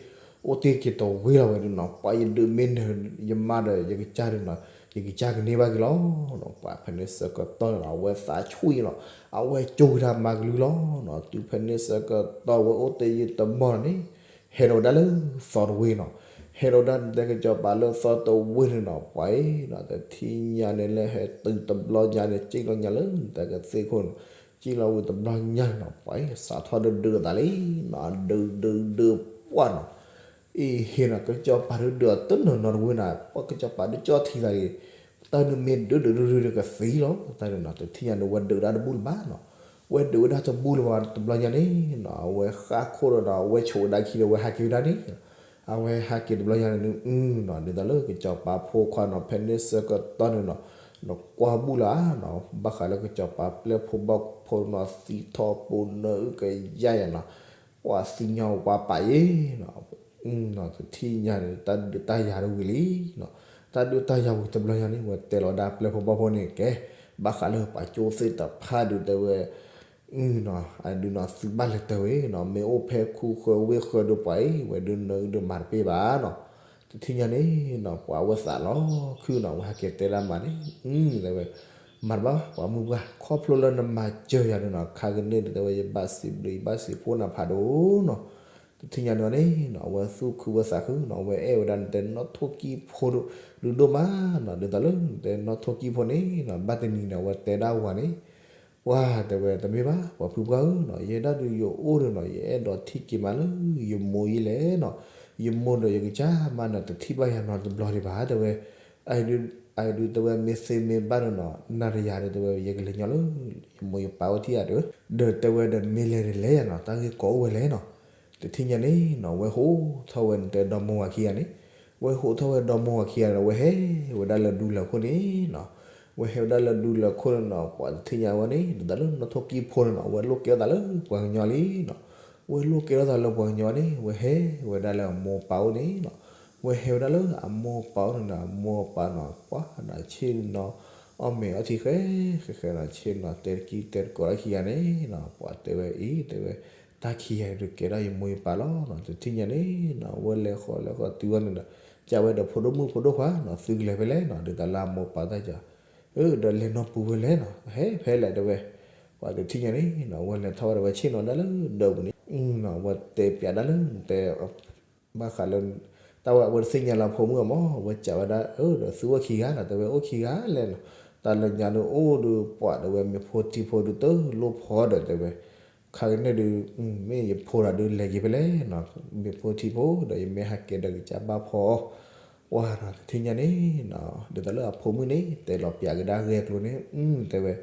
အိၣ်တ့ၢ်က့ၤတဝ့ၢ်လီၤဝဲဒုးနီၤ, ပှၤယဒုးမ့ၢ်နၢၤယမါဒီးယကစၢ်ဒုးနီၤ, ယကစၢ်ကန့ၢ်ဘၣ်က့ၤလီၤနီၤ, ပှၤဖဲန့ၣ်ဆၢကတီၢ်န့ၣ်နီၤ အဝဲသးဆူၣ်အံၤလီၤ, အဝဲကၠိက့ၤတၢ်မၤကလုၢ်လီၤနီၤ, တုၤဖဲန့ၣ်ဆၢကတီၢ်ဝဲအိၣ်တ့ၢ်ယံာ်တမီၢ်န့ၣ် ဟဲဒီးဝဲဒၣ်လၢသီတဝ့ၢ်နီၤ, ဟဲလီၤဒၣ်နတဲကစီၤပၤလၢသီတဝ့ၢ်န့ၣ်နီၤ ပှၤအံၤနီၤ တထံၣ်ညါန့ၣ်လၢဟဲတုၤတဘျီညါန့ၣ် က့ၣ်လီၤညါလၢနတဲကသ့ၣ်ခိၣ်န့ၣ် က့ၣ်လီၤဝံၤတဘျီညါန့ၣ်နီၤ ပှၤအံၤ စးထီၣ်ဒုးဒုးအသးလံနီၤ ဒုးဒုးဒုးပှၢ်နီၤ အံၤဟ့ၣ်နီၤ ကစီၤပၤဒုးဒုးအီၤတနီၤနီၤတဝ့ၢ်နီၤ ပှၤကစီၤပၤဒုးကၠီထံသးအံၤ တၢ်ဒုးမ့ၢ်ဒုးဒုးဒုးဒုးကသံလီၤ တၢ်န့ၣ်နီၤ တထံၣ်ညါန့ၣ် ဝဲဒုးဒၣ်တဘူၣ်လၢၤဘၣ်နီၤ ဝဲဒုးဝဲဒၣ်တဘူၣ်လၢၤဘၣ် တဘျီညါန့ၣ်နီၤ အဝဲဃၣ်ခိၣ်ဒီးနီၤ အဝဲဆိးဝဲဒၣ်ခံဒီး အဝဲဟးက့ၤဝဲဒၣ်န့ၣ် အဝဲဟးက့ၤတဘျီညါန့ၣ် အုနီၤ ဒ်သိးလၢကစီၤပၤဖိခွါနီၤ ဖဲန့ၣ်ဆၢကတီၢ်န့ၣ်နီၤ နကွၢ်ဘူၣ်လၢ်နီၤ ဘၣ်ဃးလၢကစီၤပၤပျဲၢ်ဖိဘီၣ်ဖိနီၤ သံထီၣ်ပူၤနၢအုၣ်ကယါယၤနီၤ ပှၤသံညီဝါပာ်ယ့ၣ်နီၤ တထံၣ်ညါန့ၣ် တၢ်ဒုးတၢ်ယၤတဝံၤလံနီၤ တၢ်ဒုးတၢ်ယၤဝံၤတဘျီညါန့ၣ် ဝဲတဲလီၤဒၣ်ပျဲၢ်ဖိဘီၣ်ဖိန့ၣ် ကဲ ဘၣ်ဃးလၢပှၤကၠိသ့ၣ်တဖၣ်ဒုးတဲဝဲ နီၤ အဒုးနီၤ သုဘၣ်လဲၤတဲဝဲနီၤ မ့ၢ်အိၣ်ဖဲခူဃၢၤဝ့ၢ်ဃၢၤဒုးပှၤအံၤ ဝဲဒုးနၢဒုးမၤတပ့ၢ်ဘၣ်နီၤ တထံၣ်ညါန့ၣ်နီၤ ပှၤဝဲသးလီၤခုနီၤ ဝဲဟဲက့ၤတဲဒၣ်မးန့ၣ် တဲဝဲ မၤတဘၣ် ပှၤမုၢ်ပှၢ် ခီဖျိလၢနမၤစၢၤယၤန့ၣ်နီၤ ခါကန့ၣ်ဒုးတဲဝဲ ယဘၣ်စံးဘျုး ယဘၣ်စံးဖှိၣ်နၤဖးဒိၣ်နီၤ တထံၣ်ညါန့ၣ်န့ၣ်နီၤ အဝဲသူၣ်ခုဝဲသးခုနီၤ အဝဲအဲၣ်ဝဲဒၣ်နတဲနီၣ်ထိၣ်ကံၢ်ဖိဒုးဒိၣ်မးနီၤ ဒ်သိးလၢနတဲနီၣ်ထိၣ်ကံၢ်ဖိန့ၣ်နီၤ ဘၣ်တနံၤန့ၣ် အဝဲတဲဒၣ်ဝၤန့ၣ် ပှၤတဲဝဲ တမ့ၢ်ဘၣ် ပှၤဖုပှၢ်ဧၢနီၤ ယဲဒၣ်ဒုးယအိၣ်ဒီးနီၤ ယအဲၣ်ဒိးထံၣ်က့ၤမးလၢယမိၢ်ယံၤလဲၣ်နီၤ ယမိၢ်ဒီးယကစၢ်မးနီၤ တထံၣ်ဘၣ်ယၤနီတဘျီဒံးဘၣ် တဲဝဲ အဒုးတဲဝဲ မ့ၢ်သ့မ့ၢ်ဘၣ်ဒီးနီၤ နၤတယၤဒီး တဲဝဲ ယကလဲၤညီလၢ ယမိၢ်ယပၢ်အိၣ်ထံၣ်ဧါ တဲဝဲ ဒီးတဲဝဲဒီးမ့ၢ်လဲၤဒီးလဲၤယၤနီၤ တၢ်ဂ့ၢ်ကီအိၣ်ဝဲလဲၣ်နီၤ တထံၣ်ညါန့ၣ်နီၤ ဝဲဟိးထီၣ်ဝဲနတဲဒီမိၢ်ဝၤခံဂၤန့ၣ် ဝဲဟိးထီၣ်ဝဲဒီမိၢ်ဝၤခံဂၤဒီး ဝဲဟဲဝဲဒၣ်လၢဒူလၢၢ်ခိၣ်န့ၣ်နီၤ ဝဲဟဲဝဲဒၣ်လၢဒူလၢၢ်ခိၣ်န့ၣ်နီၤ ပှၤတထံၣ်ညါဝဲန့ၣ် ဒ်သိးလၢနီၣ်ထိၣ်ကံၢ်ဖိန့ၣ်နီၤ ဝဲလိၣ်ကဲထီၣ်သးလၢပှၤကညီလံနီၤ ဝဲလိၣ်ကဲထီၣ်သးလၢပှၤကညီန့ၣ် ဝဲဟဲဝဲဒၣ်လၢအမိၢ်ပၢ်အိၣ်န့ၣ်နီၤ ဝဲဟဲဝဲဒၣ်လၢအမိၢ်ပၢ်အိၣ်န့ၣ်နီၤ အမိၢ်ပၢ်နီၤ ပှၤနီၤ ဆ့ၣ်နီၤ အီၣ်မ့ၤအီထံဃဲဃဲဃဲနီၤ ဆ့ၣ်နီၤ တဲတကံတဲတကိးလၢခံဂၤန့ၣ်နီၤ ပှၤတဲဝဲအံၤ တဲဝဲ တၢ်ခံဂၤဒုးကဲဒၣ်ယမိၢ်ယပၢ်လီၤနီၤ တထံၣ်ညါန့ၣ်နီၤ ဝဲလဲၤဃီၤလဲၤဃီၤတုၤဝဲန့ၣ်ဒီး ကးဝဲဒီးဖိဒိၣ်မုၣ်ဖိဒိၣ်ခွါနီၤ သုကလဲၤဖဲလဲၣ်နီၤ ဒ်သိးလၢအမိၢ်ပၢ်တၢ်ကး အၢ ဒီးလဲၤနီၢ်ပူၤဝဲလဲၣ်နီၤ ဟဲဖဲလဲၣ်တဲဝဲ ပှၤတထံၣ်ညါန့ၣ်နီၤ ဝဲလဲၤထီၣ်ဝဲဒီးဝဲဆ့ၣ်နီၤဒၣ်လၢဒၢးပူၤန့ၣ် နီၤ ဝဲတဲပျးဒၣ်လၢတဲ ဘၣ်ဃးလၢ တၢ်ဝဲအဝဲတသ့ၣ်ညါလၢအဖိမုၣ်အမၢ် ဝဲကးဝဲဒၣ် အၢ ဒီးသုအိၣ်ခံဂၤနီၤ တဲဝဲအိၣ်ခံဂၤလဲၣ်နီၤ တၢ်လၢညါဒုးအိၣ်ဒီးပှၤတဲဝဲ မ့ၢ်ဖိထံဖိဒုးတလိၣ်ဖီဒီးတဲဝဲ ခါကန့ၣ်ဒုး မ့ၢ်ယဖိဒီးဒုးလဲၤက့ၤဖဲလဲၣ်နီၤ မ့ၢ်ဖိထံဖိဒီးယမ့ၢ်ဟးကဲဒီးကစၢ်ဘၣ်ဖီအီၤ ပှၤနီၤ တထံၣ်ညါန့ၣ်နီၤ ဒ်သိးလၢအဖိမုၣ်န့ၣ် တဲလီၤပျးကဒါဂဲၤကျိၤန့ၣ် တဲဝဲ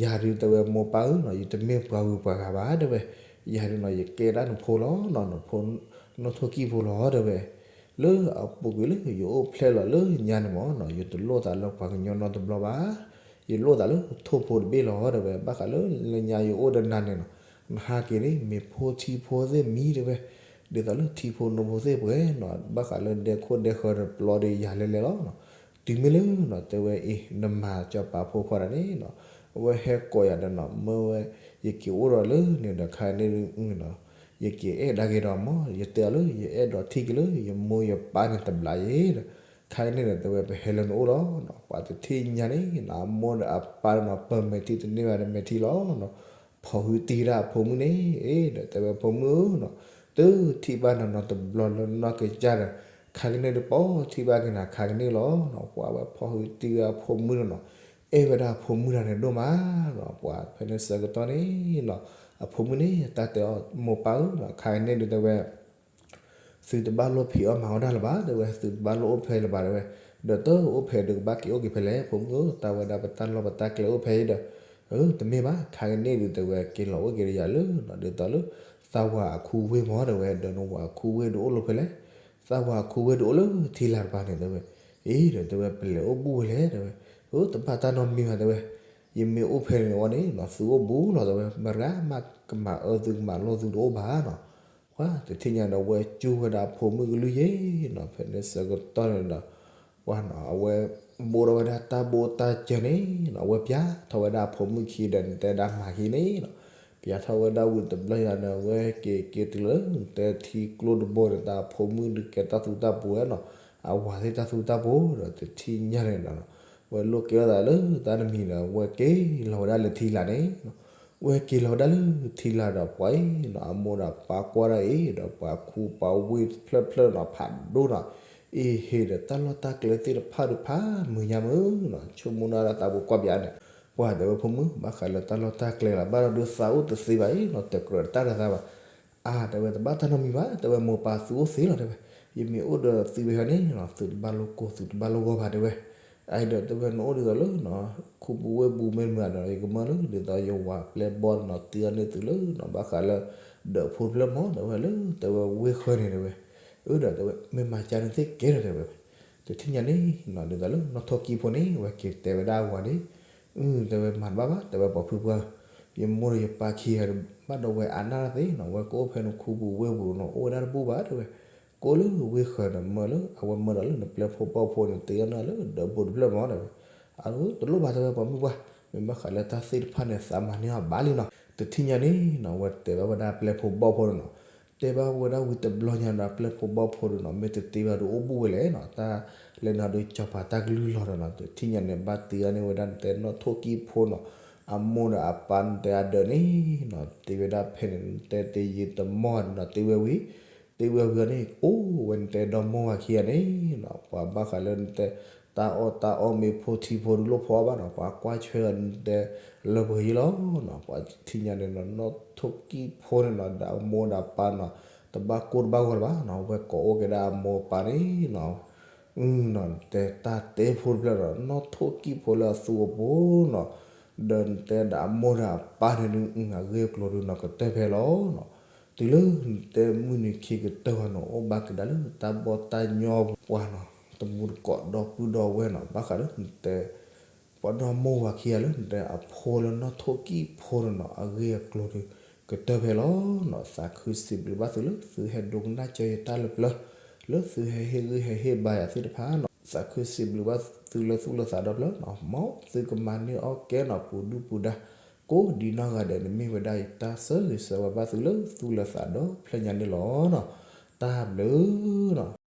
ယၤဒုးတဲဝဲမိၢ်ပၢ်ဧၢနီၤ ယတမ့ၢ်ပှၤဂုၤပှၤဂၤဘၣ်တဲဝဲ ယၤဒုးနီၤ ယကဲဒၣ်နဖိလီၤနီၤ နဖိနီၣ်ထိၣ်ကံၢ်ဖိလီၤတဲဝဲ လၢအပူၤကွံာ်လၢယအိၣ်ဖျဲၣ်လီၤလၢညါန့ၣ်မၢ်နီၤ ယတလိၣ်သးလၢပှၤကညီနီတဘျီဘၣ် ယလိၣ်သးလၢထိၣ်ဖိတဘ့ၣ်လီၤတဲဝဲ ဘၣ်ဃးလၢလၢညါယအိၣ်ဒီးနၤန့ၣ်နီၤ နဟးက့ၤန့ၣ် မ့ၢ်ဖိထံဖိသ့ၣ်မံတဲဝဲ ဒ်သိးလၢထံဖိနိဖိသ့ၣ်ပှဲၤနီၤ ဘၣ်ဃးလၢဒဲခိၣ်ဒဲဃၢၤဒီးပျီဒီးယၤလဲၤလဲၤလီၤနီၤ တုၤမ့ၢ်လၢနီၤ တဲဝဲအံၤ နမၤစီၤပၤဖိခွါတဂၤန့ၣ်နီၤ အဝဲဟဲကိးယၤဒီးနီၤ မၢဝဲ ယက့ၤအိၣ်ဒီးလၢန့ၣ်ဒီးခါန့ၣ်နီၤ ယက့ၤအဲၣ်ဒၣ်က့ၤဒီးမၢ် ယတဲအီၤလၢ ယအဲၣ်ဒိးထံၣ်က့ၤလၢ ယမိၢ်ယပၢ်န့ၣ်တဘျီယဲဒီး ခါကန့ၣ်ဒီးတဲဝဲ ပဟဲလၢနအိၣ်လီၤနီၤ ပှၤတထံၣ်ညါန့ၣ်နီၤ အမိၢ်ဒီးအပၢ်ဒီးနီၤ ပၢၢ်မဲာ်ထံတန့ၢ်ဘၣ်ဒီးမဲာ်ထံလီၤနီၤ ဖီၣ်ဟုတံၢ်ဝဲဒၣ်အဖိမုၣ်န့ၣ် ဒီးတဲဝဲဖိမုၣ်ဧၢနီၤ သုထံၣ်ဘၣ်နၤနီတဘျီလၢနီၢ်ကစၢ်ဒီး ခါကန့ၣ်ဒုးပှၤထံၣ်ဘၣ်က့ၤနၤခါကန့ၣ်လီၤနီၤ ပှၤဝဲဖီၣ်ဟုတံၢ်ဝဲအဖိမုၣ်န့ၣ်နီၤ အဲၣ်ဝဲဒၣ်အဖိမုၣ်တဂၤန့ၣ်ဒိၣ်မးနီၤ ပှၤဖဲန့ၣ်ဆၢကတီၢ်န့ၣ်နီၤ အဖိမုၣ်န့ၣ် တၢ်တဲအီၤမိၢ်ပၢ်ဧၢနီၤ ခါကန့ၣ်ဒုးတဲဝဲ သုတဘၣ်လိၣ်ဖံးအီၣ်မၤအီၣ်တၢ်လၢၤဘၣ် တဲဝဲ သုတဘၣ်လိၣ်အိၣ်ဖဲလၢၤဘၣ် တဲဝဲ ဒီးတအိၣ်ဖဲဒုးကဘၣ်က့ၤအိၣ်က့ၤဖဲလဲၣ် ဖိမုၣ်ဧၢ တၢ်ဝဲဒၣ်ပတၢ်လီၢ်ပတၢ်ကျဲအိၣ်ဖဲအံၤဒီး အၢ တမ့ၢ်ဘၣ် ခါကန့ၣ်ဒုးတဲဝဲ က့ၤလီၤအိၣ်က့ၤဒီးယၤလၢနီၤ ဒ်သိးလၢ သးဝၤအခူဝ့ၢ်မၢ်တဲဝဲ ဒီးနဝၤအခူဝ့ၢ်ဒုးအိၣ်လၢဖဲလဲၣ် သးဝၤအခူဝ့ၢ်ဒုးအိၣ်လၢထံလာ်တပၤန့ၣ် တဲဝဲ အံၤဒီးတဲဝဲ ပလဲၤအိၣ်ဘူးဝဲလဲၣ် တဲဝဲ အၢ တဘၣ်တၢ်နီတမံၤဘၣ် တဲဝဲ ယမ့ၢ်အိၣ်ဖဲန့ၣ်အီၤန့ၣ်နီၤ သုအိၣ်ဘူးလီၤ တဲဝဲ မတၤမးကမၤအၢသုကမၤလိသုတအိၣ်ဘၣ်နီၤ ပှၤတထံၣ်ညါဒီး ဝဲကၠူဝဲဒၣ်အဖိမုၣ်ကလုၢ်ယဲနီၤ ဖဲန့ၣ်ဆၢကတီၢ်န့ၣ်ဒီး ပှၤနီၤ အဝဲ ဘိးထီၣ်ဝဲဒၣ်တၢ်ဘိးတၢ်စၢၤန့ၣ်နီၤ အဝဲပျးထီၣ်ဝဲဒၣ်အဖိမုၣ်ခံဒီး နတဲဒၣ်မၤခံန့ၣ်နီၤ ပျးထီၣ်ဝဲဒၣ်ဝံၤတဘျီညါဒီး အဝဲက့ၤက့ၤတုၤလၢ တဲထံကျိတဘိန့ၣ် တၢ်အဖိမုၣ်ဒုးကဲတၢ်သူတၢ်ပူၤဝဲနီၤ အဝၤသ့ၣ်တၢ်သူတၢ်ပူၤဒီး တထံၣ်ညါန့ၣ်ဒီး ဝဲလိၣ်ကဲထီၣ်သးလၢတၢ်တမံၤဒီး ဝဲက့ၤလီၤဝဲဒၣ်လၢထံလာ်န့ၣ်နီၤ ဝဲက့ၤလီၤဝဲဒၣ်လၢထံလာ်ဒီးပှၤအံၤနီၤ အမိၢ်ဒီးပၢ်ကွၢ်ဒၣ်အံၤ ဒီးပှၤခူပှၤဝ့ၢ်တဖျၢၣ်ဖျၢၣ်နီၤ ဖးဒိၣ်နီၤ အ့ဟ့ၣ်ဒီးတၢ်လီၢ်တၢ်ကျဲသ့ၣ်တဖၣ်ဒုးဖးမုာ်ညါမုာ်နီၤ ဆိကမိၣ်ဒၣ်တၢ်သးပူၤကွၢ်ပၠးန့ၣ် ပှၤတဲဝဲဖိမုၣ် ဘၣ်ဃးလၢတၢ်လီၢ်တၢ်ကျဲလီၤ ဘၣ်ဒီးဒုးသးအိၣ်တသ့ဘၣ်အံၤနီၤ တကြၢးတတၢ်တသးဘၣ် အါ တဲဝဲတဘၣ်တၢ်နီတမံၤဘၣ် တဲဝဲမိၢ်ပၢ်သုအိၣ်သ့လီၤ တဲဝဲ ယမ့ၢ်အိၣ်ဒီးသုဝဲဟီန့ၣ်နီၤ သုတဘၣ်လိၣ်ကိၢ် သုတဘၣ်လိၣ်ဂီၢ်ဘၣ် တဲဝဲ အအံၤဒီးတဲဝဲနအိၣ်ဒ်သိးလၢနီၤ ခူပူၤဝ့ၢ်ပူၤမ့ၢ်မုာ်ဒီး ယကမၢလၢဒ်သိးယဝၤပျဲၢ်ဘီနီၤ တ့အီၣ်န့ၢ်သုလၢနီၤ ဘၣ်ဃးလၢ ဒၢးဖိတဖျၢၣ်မီၤ တဲဝဲလၢ တဲဝဲဝ့ၢ်ဃၢၤန့ၣ် တဲဝဲ အၢဒီးတဲဝဲ မ့ၢ်မၤကၢန့ၣ်သ့ၣ်ကဲဒီး တဲဝဲ တထံၣ်ညါန့ၣ်နီၤ ဒ်သိးလၢနီၣ်ထိၣ်ကံၣ်ဖိန့ၣ် ဝဲက့ၤတဲဝဲဒၣ်အဝၤန့ၣ် အၢ တဲဝဲမၤတဘၣ်ဘၣ် တဲဝဲပှၤဖုပှၢ် ယမိၢ်ဒီးယပၢ်ခံဂၤ ဘၣ်ဒီးဝဲအါနၢ်တသ့နီၤ ဝဲကအိၣ်ဖဲန့ၣ်ခူပူၤဝ့ၢ်ပူၤနီၤ အိၣ်ဝဲဒၣ်တဘူၣ်ဘၣ် တဲဝဲ ကိးလၢဝ့ၢ်ဃၢၤန့ၣ် မၢလၢ အဝဲမၢဒီးလၢနပျဲၢ်ဖိဘီၣ်ဖိန့ၣ် တ့အီၣ်န့ၢ်လၢဒၢးဖိတဖျၢၣ်မီၤ တဲဝဲ အၢ တလိၣ်ဘၣ် တဲဝဲပှၤမုၣ်ပှၢ် မ့ၢ်ဘၣ်ဃးလၢတၢ်သ့ၣ်တဖၣ်န့ၣ် သးမၤန့ၢ်အီၤဘၣ်လံနီၤ တထံၣ်ညါန့ၣ်နီၤ ဝဲတဲဘၣ်ဝဲဒၣ်ပျဲၢ်ဖိဘီၣ်ဖိန့ၣ်နီၤ တဲဘၣ်ဝဲဒၣ်ဝံၤတဘျီညါဒီး ပျဲၢ်ဖိဘီၣ်ဖိန့ၣ်နီၤ မ့ၢ်တတ့ဘၣ်ဒီးအိၣ်ဘူးဝဲလဲၣ်နီၤ တၢ်လဲၤနၤဒီးကၠီၤပၤတၢ်ကလုၢ်လီၤဒီးနီၤ တထံၣ်ညါန့ၣ် ဘၣ်တ့အီၣ်န့ၢ်ဝဲဒၣ်နတဲနီၣ်ထိၣ်ကံၣ်ဖိနီၤ အမိၢ်ဒီးအပၢ်နတဲအဒၢးန့ၣ်နီၤ တ့ဝဲဒၣ်ဖဲန့ၣ် နတဲတယံာ်တမီၢ်ဒီးနီၤ တ့ဝဲဝံၤ တ့ဝဲဝံၤန့ၣ် အိၣ်ဝဲနတဲဒီမိၢ်ဝၤခံဂၤန့ၣ်နီၤ ပှၤဘၣ်ဃးလၢနတဲ တၢ်အီၣ်တၢ်အီမ့ၤဖိထံဖိတလိၣ်ဖီအီၣ်ဘၣ်နီၤ ပှၤကွၢ်ဆွဲအီၤနတဲလၢပှဲၤယံၤလီၤနီၤ ပှၤထံၣ်ညါန့ၣ်နီၤ နီၣ်ထိၣ်ကံၣ်ဖိန့ၣ်နီၤ ဒီးအမိၢ်ဒီးအပၢ်နီၤ တဘၣ်ကိၢ်တဘၣ်ဂီၤလၢၤဘၣ်နီၤ ဝဲကိးအိၣ်က့ၤဒၣ်အမိၢ်အပၢ်န့ၣ်နီၤ နတဲတၢ်တဲဖိတဖျၢၣ်ဒီး နီၣ်ထိၣ်ကံၣ်ဖိလၢအသူအပူၤနီၤ ဒီးနတဲဒီးအမိၢ်ဒီးအပၢ်န့ၣ်ဒုး အဂ့ၢ်အကျိၤဒုးနီၤ ကတၢၢ်ဖဲလီၤနီၤ တုၤလၢနတဲမုၢ်နံၤခံကတၢၢ်ဝဲနီၤ အိၣ်ဘၣ်ကဒါလၢတၢ်ဘီၣ်တၢ်ညီပှၤနီၤ တမူတကိးဒီပုၢ်ဒီဝဲၢ်နီၤ ဘၣ်ဃးလၢနတဲ ပှၤဒီမိၢ်ဝၤခံဂၤလၢနတဲအဖိလၢနီၣ်ထိၣ်ကံၣ်ဖိန့ၣ်နီၤ အဂ့ၢ်အကျိၤဒုး ကတၢၢ်ဖဲလီၤနီၤ သးခုစံးဘျုးဘၣ်သုလၢသုဟဲဒိကနၣ်ကၢယတၢ်လၢပျၢၤ လၢသုဟဲဟ့ၣ်ဂံၢ်ဟဲဟ့ၣ်ဘါယၤသ့ၣ်တဖၣ်နီၤ သးခုစံးဘျုးဘၣ်သုလၢသူၣ်လၢသးဒီဖျၢၣ်နီၤ မ်သုကမၤန့ၢ်အီၣ်ကဲနီၤ ပူၤဒုၣ်ပူၤဒါ ကိးဒံနီၢ်ဂၤဒဲးန့ၣ် မ့ၢ်ဝဲဒၣ်ယတၢ်ဆၢဂ့ၤဆၢဝါဘၣ်သုလၢသူၣ်လၢသးဒီဖျၢၣ်ညါန့ၣ်လီၤနီၤ တၢ်ဘျုးနီၤ